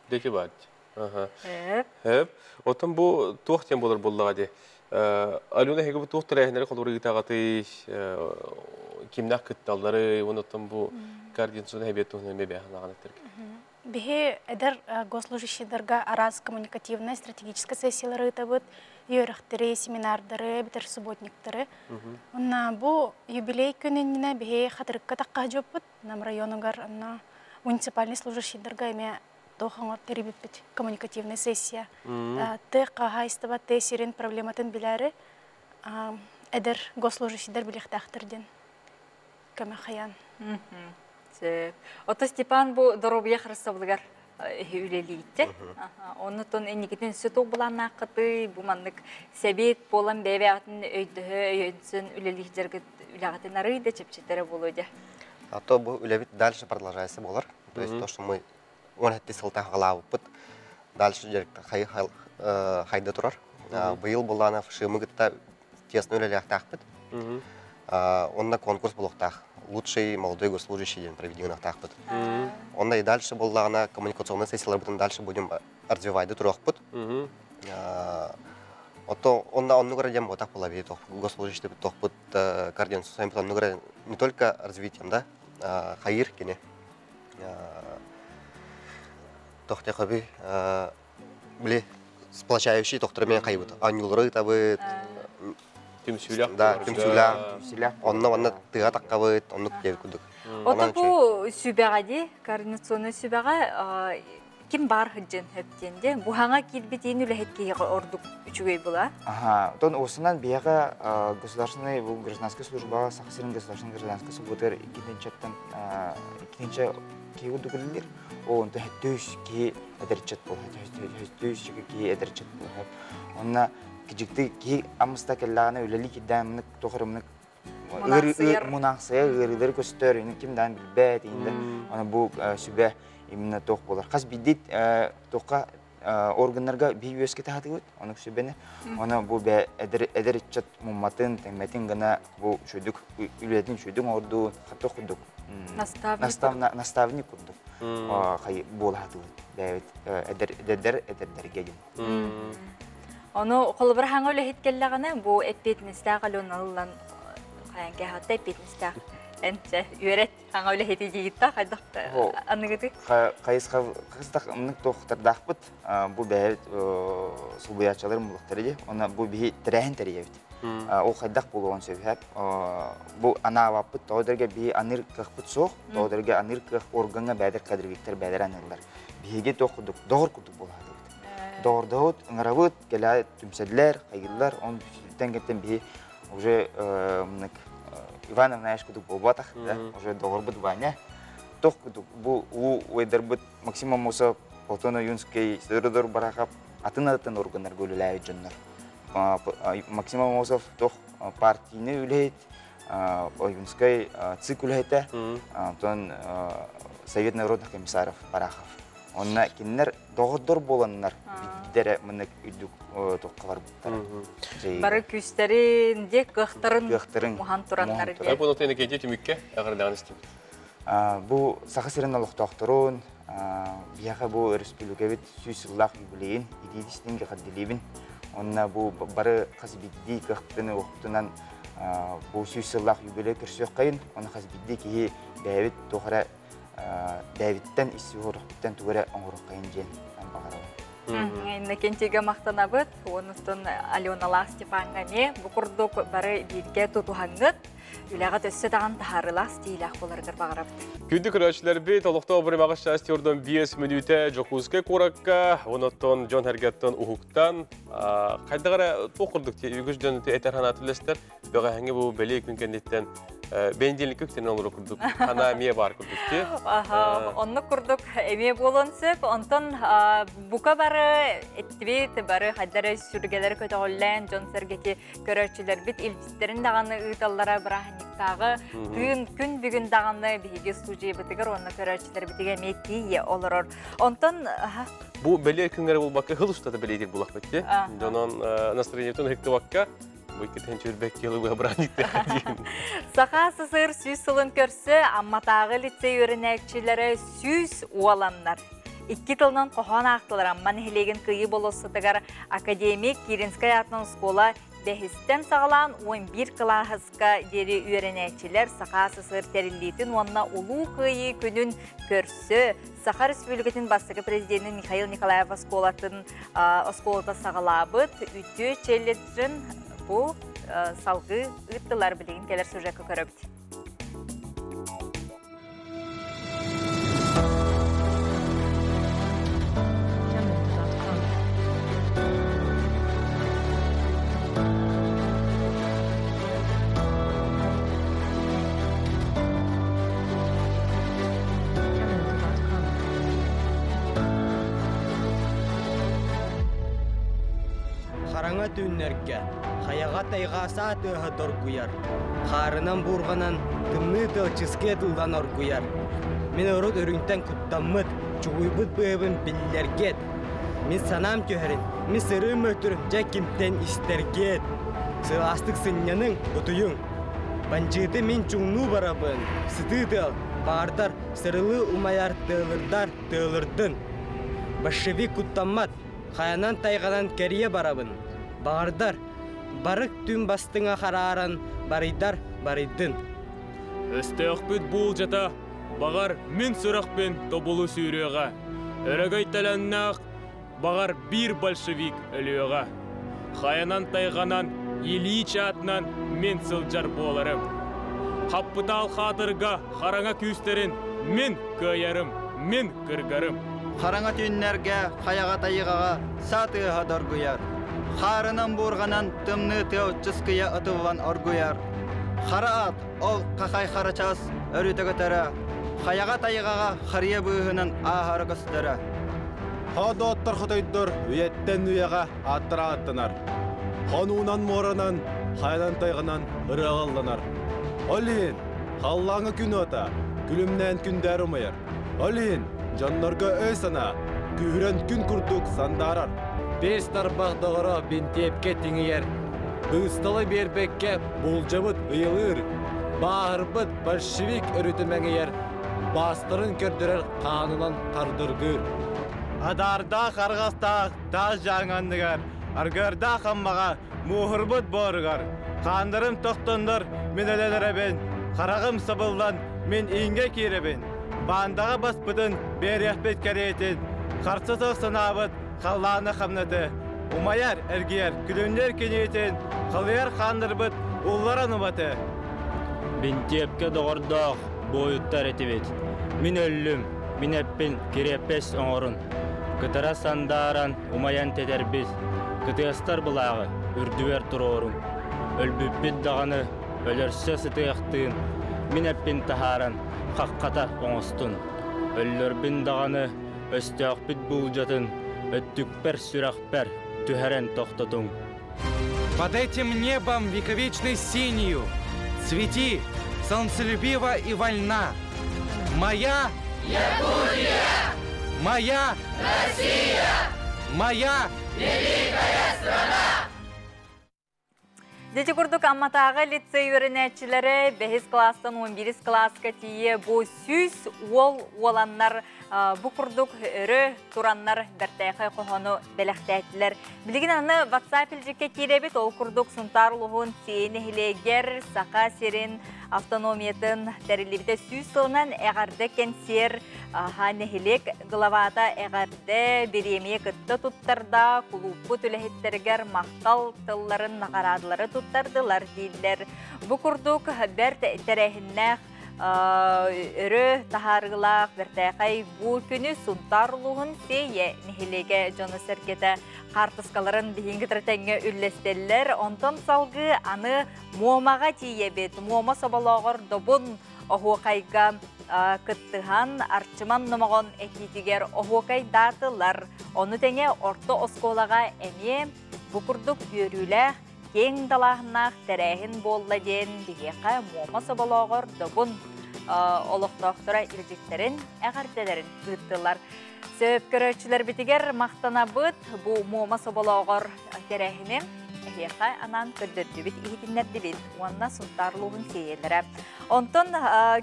Дети баат. Хөп. Оттон бу туох диэн буолар буоллаҕа дии. Алена эһиги бу туох тэрээһиннэри холобур ыытаҕытый, кимнээх кытталлары, уонна оттон бу координационнай эбиэт туһунан эмиэ бэйэҕин этэргэ. Биһи эдэр госслужащийдарга араас коммуникативнай стратегическай сессиялары ыытабыт, үөрэхтэри, семинардары, эбэтэр субботниктары. Онна бу юбилей күн иннинэ биһи Хатырыкка тахха дьоппут, Нам районугар онно муниципальный служащийдарга эмиэ туох оҥор тэрийбиппит коммуникативная сессия. Тыа хаһаайыстыба тыа сирин проблематын билээри эдэр госслужащийдар билиэхтээхтэр диэн көмө хайаан. Сөп. Ото Степан бу доруобуйа харыстабылыгар үлэлиитте. Оннутун инникитин өссө туох былааннааххытый, бу маннык сэбиэт буолан бэйэ-бэйэҕитин өйдөһө, өйөнсөн үлэлиир дьаргыт үлэҕитин арыый да чэпчэтэрэ буолуо дьэ. А то бу үлэбит дальше продолжается буолар. То есть то, что мы 17 сылтан хаҕалаабыппыт, дальше хайда турар. Быйыл булаанов ШИМы кытта тесно үлэлээхтаахпыт. Онно конкурс буолуохтаах. Лучший молодой госслужащий диэн проведениахтаахпыт. Онно и дальше буоллаҕына коммуникационный сессияларбытын дальше будем развивайды туруохпут. Ото онно оннук эрэ диэн буотах буолар госслужащий тохпут координация оннук эрэ не только развитием да хайыр кини тохтехоби били сплочающий тохтор мен хайбыт анньулары ытабыт түмсүүлээх да түмсүүлээх онно манна тыа таккабыт оннук диэбит курдук Ото бу сүбэҕэ дии координационный сүбэҕэ. Ким бар хыджын хөптен де. Бу хаңа кирбитин үлэхет киһиҕэ ордук үчүгэй була. Аха, тон осынан биһиэхэ государственный бу гражданская службаҕа Саха сирин государственный гражданская службатыгар иккитинчэттэн иккитинчэ киһи курдук үлэлиир. Ол онто хөттүүс киһи эдэрчэт буолар. Хөттүүс киһи эдэрчэт буолар. Онна кижикти киһи амыста келлаҕына үлэлии кирдээн мынык тохорымнык мунаахсыйар ыарыылары көстөр, ким даан билбэт, Оны бу сүбэ именно туох буолар. Хас бидит туохха органнарга би үөскэ таһатыбыт, онук сүбэни. Оны бу бэ эдэр эдэр ыччат мумматын, тэҥмэтин гына бу шүдүк үлэтин шүдүк оҥордуу хатох курдук наставник курдук хай буолаһатыбыт бэйэбит эдэр эдэрдэр эдэрдэргэ диэн. Ону холобур хаҥа үлэһит кэллэҕинэ бу эппиэтинэстээх Алена ыллан хайан кэһатта эппиэтинэстээх энчэ үөрэт хаҥа үлэһити диигитта хайдах аныгыты хайысха хыстах ымнык туохтардаахпыт бу бэйэбит сулбуйааччылар мулуктары ди онно бу биһи тэрээһин тэрийэбит ол хайдах буолуон сөбүһэп бу анаабаппыт тоҕо биһи аныыр кыахпыт суох тоҕо аныыр кыах органҥа бэдэр кадровиктар бэдэр аныыллар биһиги туох курдук доҕор курдук буолаатыбыт доҕордоһут ыҥырабыт кэлээ түмсэллэр хайыыллар он бүтэн кэттен биһи уже мынык Иван Иванович курдук буолбатах да уже доҕорбут Ваня тох курдук бу уу уйдарбыт Максим Аммосов Платон Ойунский Сидор Барахов атын атын органнарга үлэлээбит дьоннор Максим Аммосов тох партийный үлэһит Ойунскай ЦИК үлэһитэ онтон Совет народных комиссаров Барахов онно кинилэр доҕордор буоланнар биирдэрэ мынык үрдүк туохха барбыттара. Бары күүстэрин, де кыахтарын муһан тураннар диэн. Бу нотын кенти түмүккэ эгэрдээн истибит. Бу Саха сирин олохтоохторун, биһиэхэ бу өрөспүүбүлүкэбит сүүс сыллаах юбилейин итиитистин кэҕэрдэлиибин. Онно бу бары хас биирдии кыахпытын уохпутунан бу сүүс сыллаах юбилей көрсүөххэйин, оны хас биирдии киһи бэйэбит туох эрэ бэйэбиттэн ис сүһүрөхпүттэн тугу эрэ оҥоруоххайын диэн баҕарабын. Иннокентийга махтанабыт, онуттан Аленалаах Степаҥҥа эмиэ бу курдук бары бииргэ тутуһаҥҥыт, үлэҕэ өссө даҕан таһаарыылаах стилээх буоларыгар бағарабыт. Күндү көрөөччүлэрбит, олохтоох бырымаҕы счастье ордон 5 мүнүүтэ Дьокуускай куоракка, онуттан дьон эргеттен уһуктан, хайдах эрэ туох курдук үгүс дьон этэр ханаат үлэстэр, бөҕөһөҥҥө бу бэлиэ күн кэнниттэн бензинлик күктэн олору курдук хана эмиэ бар курдук ти. Оннук курдук эмиэ буолуон сөп. Онтон бука бары эттибит бары хайдары сүргэлэри көтөҕүллээн дьон сэргэти көрөөччүлэрбит илбистерин даҕаны ыыталлара бырааһынньыктааҕы тыын күн бүгүн даҕаны биһиги студиябытыгар уонна көрөөччүлэрбитигэр эмиэ тиийэ олорор. Онтон бу бэлиэ күҥҥэр булбакка хыл устата бэлиэтир булахпыт ти. Донон настроениетын ыһыктыбакка бу иккитин чүрбэк килы бырааһынньыктаах диэн. Саха СССР сүүс сылын көрсө Амматааҕы лицей үөрэнээччилэрэ сүүс уоланнар. Икки тылынан хоһоон аахтылар Амма нэһилиэгин кыйыы болуоссатыгар академик Киринскай аатынан оскуола бэһистэн саҕалаан 11 кылааһыска диэри үөрэнээччилэр Саха СССР тэриллиитин уонна Улуу Кыайыы күнүн көрсө Саха Республикатын бастакы президенин Михаил Николаев оскуолатын оскуолата саҕалаабыт үтүө челленджин бу салгыы ыыттылар билигин кэлэр сюжекка көрөбүт. Хараҥа түүннэргэ хайаҕа тайҕаасаа тыаһа доргуйар, хаарынан буурҕанан тымныы тыал чыскыа тыллан оргуйар. Мин урут үрүҥтэн куттаммыт, чугуйбут быһыыбын биллэргиэт. Мин санаам түһэрин, мин сырыым мөлтүрүн дьэ кимтэн истэргиэт. Сылаастык сынньаныҥ, утуйуҥ. Бандьыыты мин чуҥнуу барабын, сытыы тыал, баардар, сырылыы умайар тыалырдар тыалырдын. Большевик куттаммат, хайанан тайҕанан кэрийэ барабын. Баҕардар, барык түн бастыҥа харааран, барыйдар барыйдын. Өстөөхпүт буулдьата, баҕар, мин сүрэхпин тобулу сүүрүөҕэ. Өрөгөй төлөннөөх, баҕар, биир большевик өлүөҕэ. Хайанан тайҕанан, Ильич аатынан мин сылдьар буоларым. Хаппытаал хаатырга хараҥа күүстэрин мин кыайарым, мин кыргарым. Хараҥа түүннэргэ хайаҕа тайҕаҕа саа тыаһа доргуйар. Хаарынан буурҕанан тымныы тыал чыскыйа ытыллан оргуйар. Хара ат ол хахай харачаас өрүтэ көтөрө, хайаҕа тайҕаҕа харыйа быыһынан ааһара көстөрө. Хоодооттор хотойдор үйэттэн үйэҕэ ааттара ааттанар. Хонуунан муоранан, хайанан тайҕанан ырыаҕалланар. Ол иһин халлааҥҥа күн уота күлүмнээн күндээр умайар. Ол иһин дьоннорго өй-санаа күүһүрэн күн курдук сандаарар. Бэс тарбах доҕоро бинтиэпкэ тиҥийэр, быысталы биэрбэккэ булдьабыт ыйылыыр, бааһырбыт большевик өрүтэ мэҥийэр, баастарын көрдөрөр хаанынан хардыргыыр. Адаардаах арҕастаах таас дьааҥ анныгар, аргыардаах аммаҕа мууһурбут буоругар, хааннарым тохтоннор мин өлөлөрөбүн, хараҕым сабыллан мин ииҥҥэ киирэбин, баандаҕа баспытын биэриэхпит кэриэтин, харса суох санаабыт халлааны хамнаты, умайар, эргийэр күлүмнүүр киниитин, халыйар хааннарбыт улларан убаты. Бинтиэпкэ доҕордоох буойуттар этибит. Мин өллүм, мин эппин кириэппэс оҥорун. Кытара сандааран умайан тэтэрбит, кытыастар былааҕы үрдүгэр туруорун. Өлбүппүт даҕаны өлөрсө сытыахтыын, мин эппин таһааран хаххата оҥостун. Өллөрбүн даҕаны өстөөхпүт буулдьатын өттүкпэр сүрэхпэр түһэрэн тохтотуҥ. Под этим небом вековечной синью цвети, солнцелюбива и вольна. Моя Якутия! Моя Россия! Моя Великая страна! Дити курдук Амматааҕы лицей үөрэнээччилэрэ бэһис класстан 11 кылааска тиийэ бу 100 уол уоланнар бу курдук өрө тураннар бэртээхэй хоһоону бэлэхтээтилэр. Билигин аны WhatsApp илдьиккэ киирэбит, ол курдук Сунтаар улууһун Сиэ нэһилиэгэр Саха сирин автономиятын тэриллибитэ 100 сылынан эҕэрдэ кэнсиэр нэһилиэк главата эҕэрдэ бириэмийэ кытта туттарда, кулууппут үлэһиттэригэр махтал тылларын наҕараадалары туттардылар дииллэр. Бу курдук бэрт тэрээһиннээх өрө таһаарыылаах бэртээхэй бу күнү Сунтаар улууһун Сиэйэ нэһилиэгэ дьоно-сэргэтэ хаартыскаларын биһиги кытары тэҥҥэ үллэстэллэр. Онтон салгыы аны Муомаҕа тиийэбит. Муома соболооҕор Добун оһуокайга кыттыһан Арчыман Номоҕон этиитигэр оһуокайдаатылар. Ону тэҥэ орто оскуолаҕа эмиэ бу курдук үөрүүлээх, киэҥ далааһыннаах тэрээһин буолла диэн биһиэхэ Муома соболооҕор Добун олохтоохторо илдьиттэрин, эҕэрдэлэрин ыыттылар. Сөп көрөөччүлэрбитигэр махтанабыт. Бу Муома соболооҕор тэрээһини эһиэхэ анаан көрдөрдүбүт, иһитиннэрдибит уонна Сунтаар улууһун сиэйэлэрэ. Онтон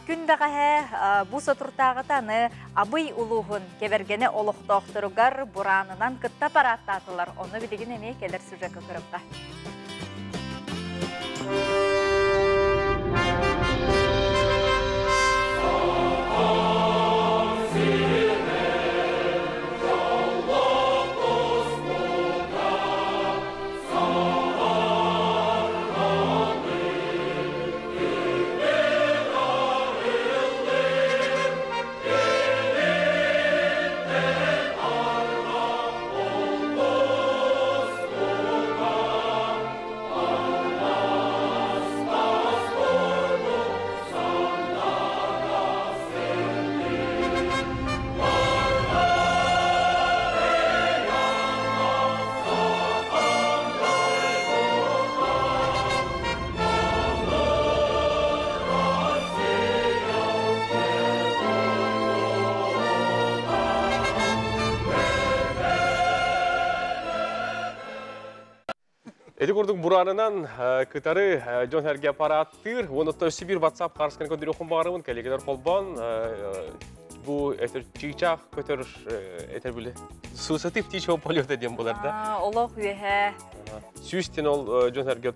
күн бэҕэһээ бу сотуртааҕыта аны Абый улууһун Кэбэргэнэ олохтоохторугар бураанынан кытта парааттаатылар. Ону билигин эмиэ кэлэр сюжекка көрүөххэ. Эти курдук буранынан кытары дьон сэргэ аппараттыыр. Уонна өссө биир WhatsApp харысканы көдүрүөххүн баҕарабын. Коллегалар холбоон бу этер чыычаах көтөр этер били сусаты птичьего полета диэн булар да. Олох үөһэ. Сүүстен ол дьон эрге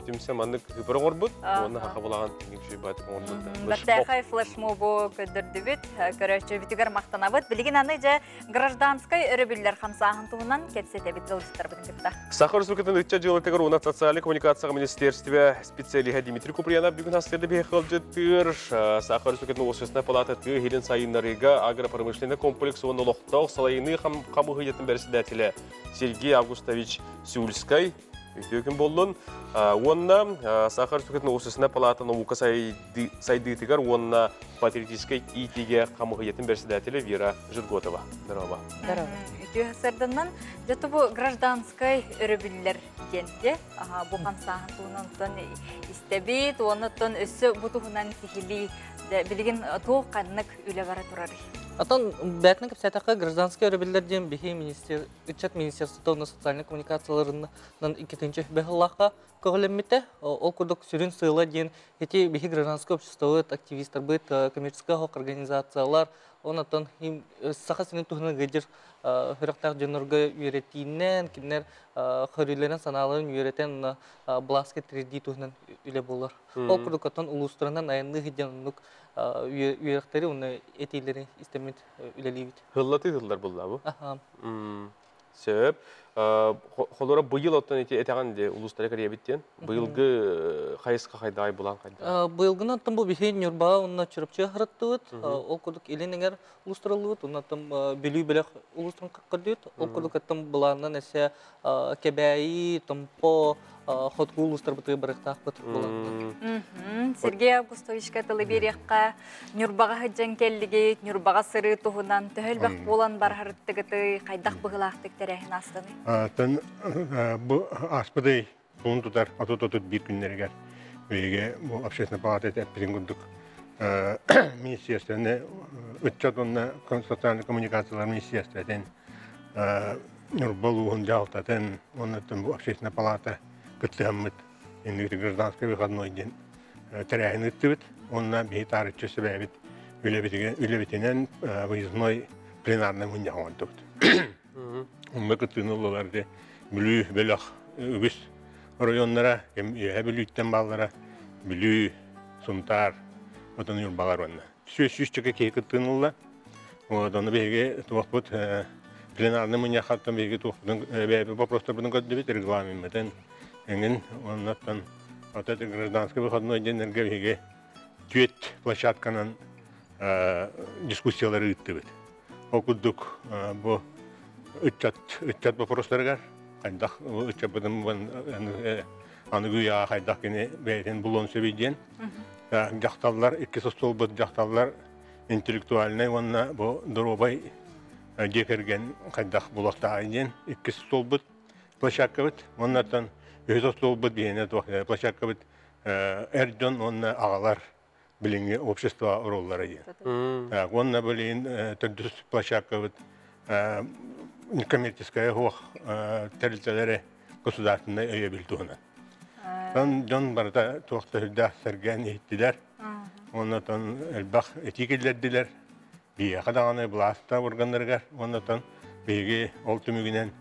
түмсэ маннык ыпыр оҥорбут, уонна хахабылаҕан тиҥик шүйбат оҥорбут. Бэртээхэй флешмобу көрдөрдүбүт, көрөөччүбүтүгэр махтанабыт. Билигин аны дьэ гражданскай өрөбүллэр хамсааһын туһунан кэпсэтэбит ыалдьыттарбытын кытта. Саха Республикатын ыччат дьыалатыгар уонна социальнай коммуникацияҕа министерстве специалиһа Дмитрий Куприянов бүгүн астырды биһи ыалдьыттыыр. Саха Республикатын Общественной палата тыа иһин сайыннарыыга агропромышленный комплекс уонна олохтоох салайыныы хамыһыйатын бэрэссэдээтэлэ Сергей Августович Сюльскай үтүө күн буоллун. Уонна Саха Республикатын Общественной палата наука сайдыытыгар уонна патриотическай иитиигэ хамыһыйатын бэрэссэдээтэлэ Вера Жирготова. Здорово. Здорово. Үтүө сарданнан дьэ бу гражданскай өрөбүллэр диэнте бу хамсааһын туһунан истэбит, уоннаттан өссө бу туһунан сиһилии билигин туох ханнык үлэ бара турарый? Отон бээтин кэпсээтэххэ гражданскай өрөбүллэр диэн биһи министр ыччат министерствота уонна социальнай коммуникацияларынан иккитинчи быһыллаахха көҕүлэммитэ. Ол курдук сүрүн сыала диэн ити биһи гражданскай обществобыт, активистарбыт, коммерческай организациялар, онон Саха сирин туһунан ыдьыр сүрэхтээх дьоннорго үөрэтиинэн, кинилэр көрүүлэрин, санааларын үөрэтэн былааска тириэрдии туһунан үлэ буолар. Ол курдук оттон улуустарынан айанныы сылдьан оннук үөрэхтэри уонна этиилэри истэммит үлэлиибит. Хыллатыы тыллар булла бу. Сөп. Холора быйыл оттон ити этэҕин де улуустары кэрийэбит диэн. Быйылгы хайысха хайдаай булан хайда? Быйылгынан оттон бу биһи Ньурбаҕа уонна Чурапчыга хараттыбыт. Ол курдук Илин эҥэр улуустарыллыбыт, уонна оттон Бүлүү бөлөх улуустарын көрдүбүт. Ол курдук оттон былаанынан эсэ Кэбээйи, Томпо, хотугу улуустарбытыгар барыахтаахпыт буолан. Сергей Августовичка тылы биэриэххэ Ньурбаҕа сылдьан кэллигит, Ньурбаҕа сырыы туһунан төһө элбэх буолан барһарыттыгытый, хайдах быһыылаахтык тэрээһин аастаный? Тан бу ааспыт кулун тутар 30-31 күннэригэр биһиги бу общественная палата эппитин курдук министерствоны ыччат уонна социальнай коммуникациялар министерствотын Ньурба улууһун дьаһалтатын уонна бу общественная палата кыттыһаммыт инники гражданский выходной диэн тэрээһин ыыттыбыт уонна биһи таарыччы сүбэбит үлэбитинэн выездной пленарный мунньах оҥордубут. Онно кыттыыны ыллылар де Бүлүү бөлөх үгүс оройуоннара, Үөһэ Бүлүүттэн бааллара, Бүлүү, Сунтаар, отон Ньурбалар уонна. Сүүс сүүсчэкэ киһи кыттыыны ылла. Вот, ону биһиги туохпут пленарный мунньаххаттан биһиги туохпутун бэйэбит вопростарбытын көрдүбүт, регламеммытын эҥин оннуттан вот это гражданский выходной диэннэргэ биһиги түөрт площадканан дискуссиялары ыыттыбыт. Ол курдук бу ыччат ыччат вопростарыгар хайдах ыччаппытын аныгы үйэҕэ хайдах кини бэйэтин булуон сөбүй диэн дьахталлар икки остуолбут дьахталлар интеллектуальнай уонна бу доруобай дьиэ кэргэн хайдах булуохтааҕый диэн иккис остуолбут площадкабыт уоннаттан үһүс остуолбут биһиэнэ туох площадкабыт эр дьон уонна аҕалар билиҥҥи общество оруоллара диэн. Уонна билигин төрдүс площадкабыт некоммерческая суох тэрилтэлэри государственнай өйөбүл туһунан. Дьон барыта туох да сүрдээх сэргээн иһиттилэр. Оннотон элбэх этии киллэрдилэр. Биһиэхэ даҕаны былааста органнарыгар уоннатан биһиги ол түмүгүнэн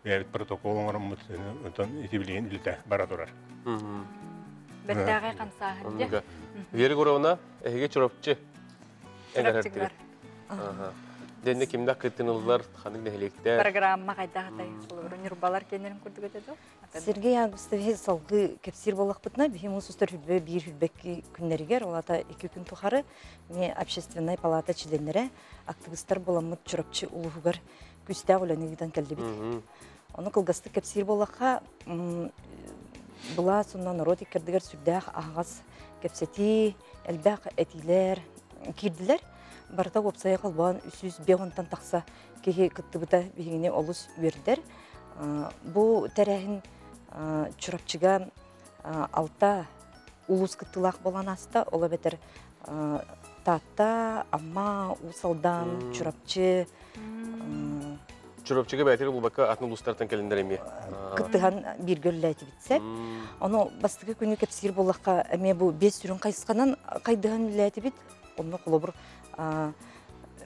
бэйэбит протокол оҥороммут онтон ити билигин үлэтэ бара турар. Бэртээҕэй хамсааһын дьэ. Вера Егоровна, эһиги Чурапчы эҥэрэртигит. Дэнне кимдэх кыттыныллар, ханнык нэһилиэктэр? Программа хайдах атай? Холобура, Ньурбалар кэннэрин курдук этэ дуо? Сергей Августович салгыы кэпсиир буоллахпытына, биһи муус устар хүрбэ биир хүрбэкки күннэригэр, ол аата 2 күн тухары мне общественнай палата чилиэннэрэ, актыбыстар буоламмыт Чурапчы улууһугар күүстээх үлэни ыытан кэллибит. Ону кылгастык кэпсиир буоллахха, былаас уонна норуот иккэрдигэр сүрдээх аһаҕас кэпсэтии, элбэх этиилэр киирдилэр. Барыта уопсайа холбоон 305 тахса киһи кыттыбыта биһигини олус үөрдэр. Бу тэрээһин Чурапчыга алта улуус кыттыылаах буолан ааста. Ол эбэтэр Таатта, Амма, Уус Алдан, Чурапчы. Чурапчыга бэйэтигэр булбакка атын улуустартан кэлиннэр эмиэ. Кыттыһан бииргэ үлэлээтибит Ону бастакы күнү кэпсиир буоллахха, эмиэ бу биэс сүрүн хайысханан хайдыһан үлэлээтибит. Онно холобур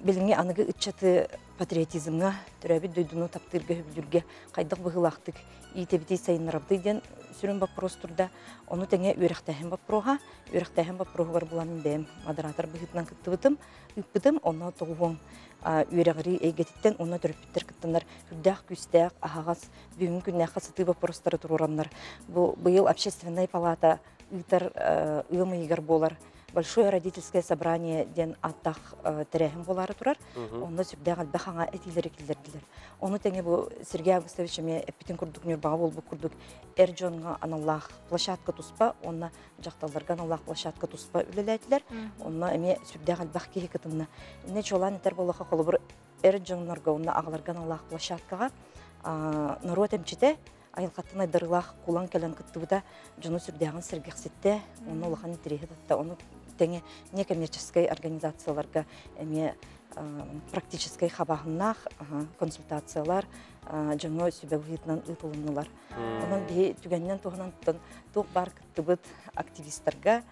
Билиҥҥи аныгы ыччаты патриотизмҥа, төрөөбүт дойдуну таптыырга, сөбүлүүргэ хайдах быһыылаахтык иитэбитий, сайыннарабытый диэн сүрүн боппуруос турда. Ону тэҥэ үөрэхтээһин боппуруоһа. Үөрэхтээһин боппуруоһугар булан мин бэйэм модератор быһыытынан кыттыбытым, ыыппытым. Онно тоҕуһуон үөрэҕирии эйгэтиттэн уонна төрөппүттэр кыттаннар үрдээх күүстээх, аһаҕас, бүгүҥҥү күннээххэ сытыы боппуруостары туруораннар, бу быйыл общественнай палата ыытар ыам ыйыгар буолар Большое родительское собрание диэн ааттаах тэрээһин буолаары турар. Онно сүрдээх элбэх аҥа этиилэри киллэрдилэр. Ону тэҥэ бу Сергей Августович эмиэ эппитин курдук Ньурбаҕа буолбут курдук эр дьоҥҥо аналлаах площадка туспа уонна дьахталларга аналлаах площадка туспа үлэлээтилэр. Онно эмиэ сүрдээх элбэх киһи кытынна. Иннэ чуолаан этэр буоллахха, холобур эр дьоннорго уонна аҕаларга аналлаах площадкаҕа норуот эмчитэ айылҕаттан айдарыылаах кулан кэлэн кыттыбыта дьону сүрдээҕин сэргэхситтэ, онно улахан интэриэһи татта. Ону тэҥэ некоммерческай организацияларга эмиэ практическай хабааһыннаах консультациялар дьоҥҥо сүбэ быһыытынан ыытылыннылар. Онон биһи түгэнинэн туһанан туох баар кыттыбыт активистарга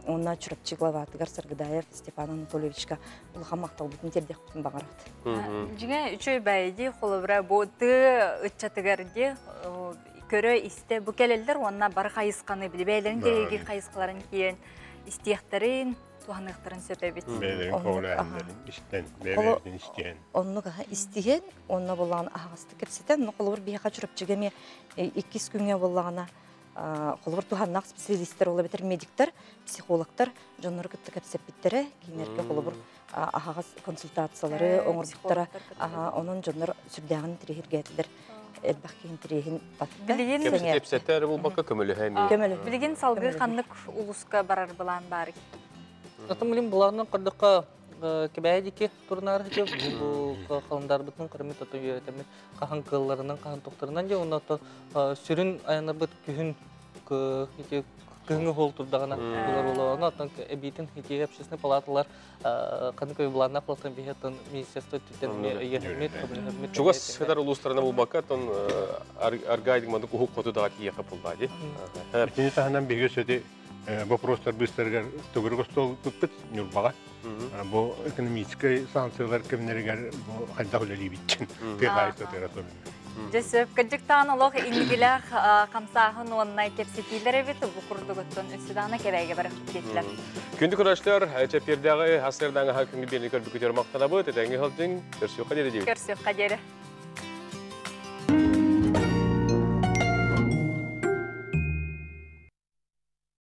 уонна Чурапчы главатыгар Саргыдаев Степан Анатольевичка улахан махталбытын тиэрдиэхпитин баҕарабыт. Дьиҥэ үчүгэй баайы холобура бу тыы ыччатыгар ди көрө истэ бу кэлэллэр уонна бары хайысханы били бэйэлэрин тэһиги хайысхаларын киэн истиэхтэрин туһаныахтарын сөп эбит. Бэйэлэрин көҕүлээһиннэрин истэн, бэйэлэрин истиһэн. Оннук истиһэн, онно булаан аһаҕастык кэпсэтэн, но холобур биһиэхэ Чурапчыга эмиэ иккис күҥҥэ буоллаҕына холобур туһаннаах специалистер ол эбэтэр медиктар, психологтар дьоннору кытта кэпсэппиттэрэ, кинилэргэ холобур аһаҕас консультациялары оҥорбуттара, онон дьоннор сүрдээҕин интэриэһиргээтилэр, элбэх киһи интэриэһин татта. Билигин Кэпсэтэ эрэ буолбакка көмөлөһө эмиэ. Билигин салгыы ханнык улууска барар былаан баарый? Атын билим былаанынан көрдөххө Кэбээйи диэки турунаар бу халандарбытын көрөммүт ото үөрэтэммит хаһан кыалларынан хаһан тохторунан дьэ уонна оттон сүрүн айанарбыт күһүн ити кыһыҥҥы суол турдаҕына булар буолар оттон эбиитин ити общественный палаталар ханнык былааннаах болтон биһи оттон министерство өттүттэн эмиэ өйөһөммүт көмөлөһөммүт. Чугас сытар улуустарына булбакка оттон аргайдык мандык уһук хоту даҕа тиийиэхэ булбаа дии. Итини таһынан биһиги сөти вопростар быыстарыгар төгүрүк остуол ыппыт Ньурбаҕа. Бу экономическай санкциялар кэмнэригэр бу хайдах үлэлиибит тыа хаһаайыстыбатыгар особенно. Дьэ сөп, кырдьыктаан олох инникилээх хамсааһын уонна кэпсэтиилэр эбит бу курдугуттан өссө даҕаны кэбээйгэ барыхпыт диэтилэр. Күндү көрөөччүлэр, чэппиэрдээҕи ас сырдааҥаһа күҥҥү биэрни көрбүкүтүгэр махтанабыт. Этэҥҥэ сылдьыҥ, көрсүөххэ диэри диэбит. Көрсүөххэ диэри.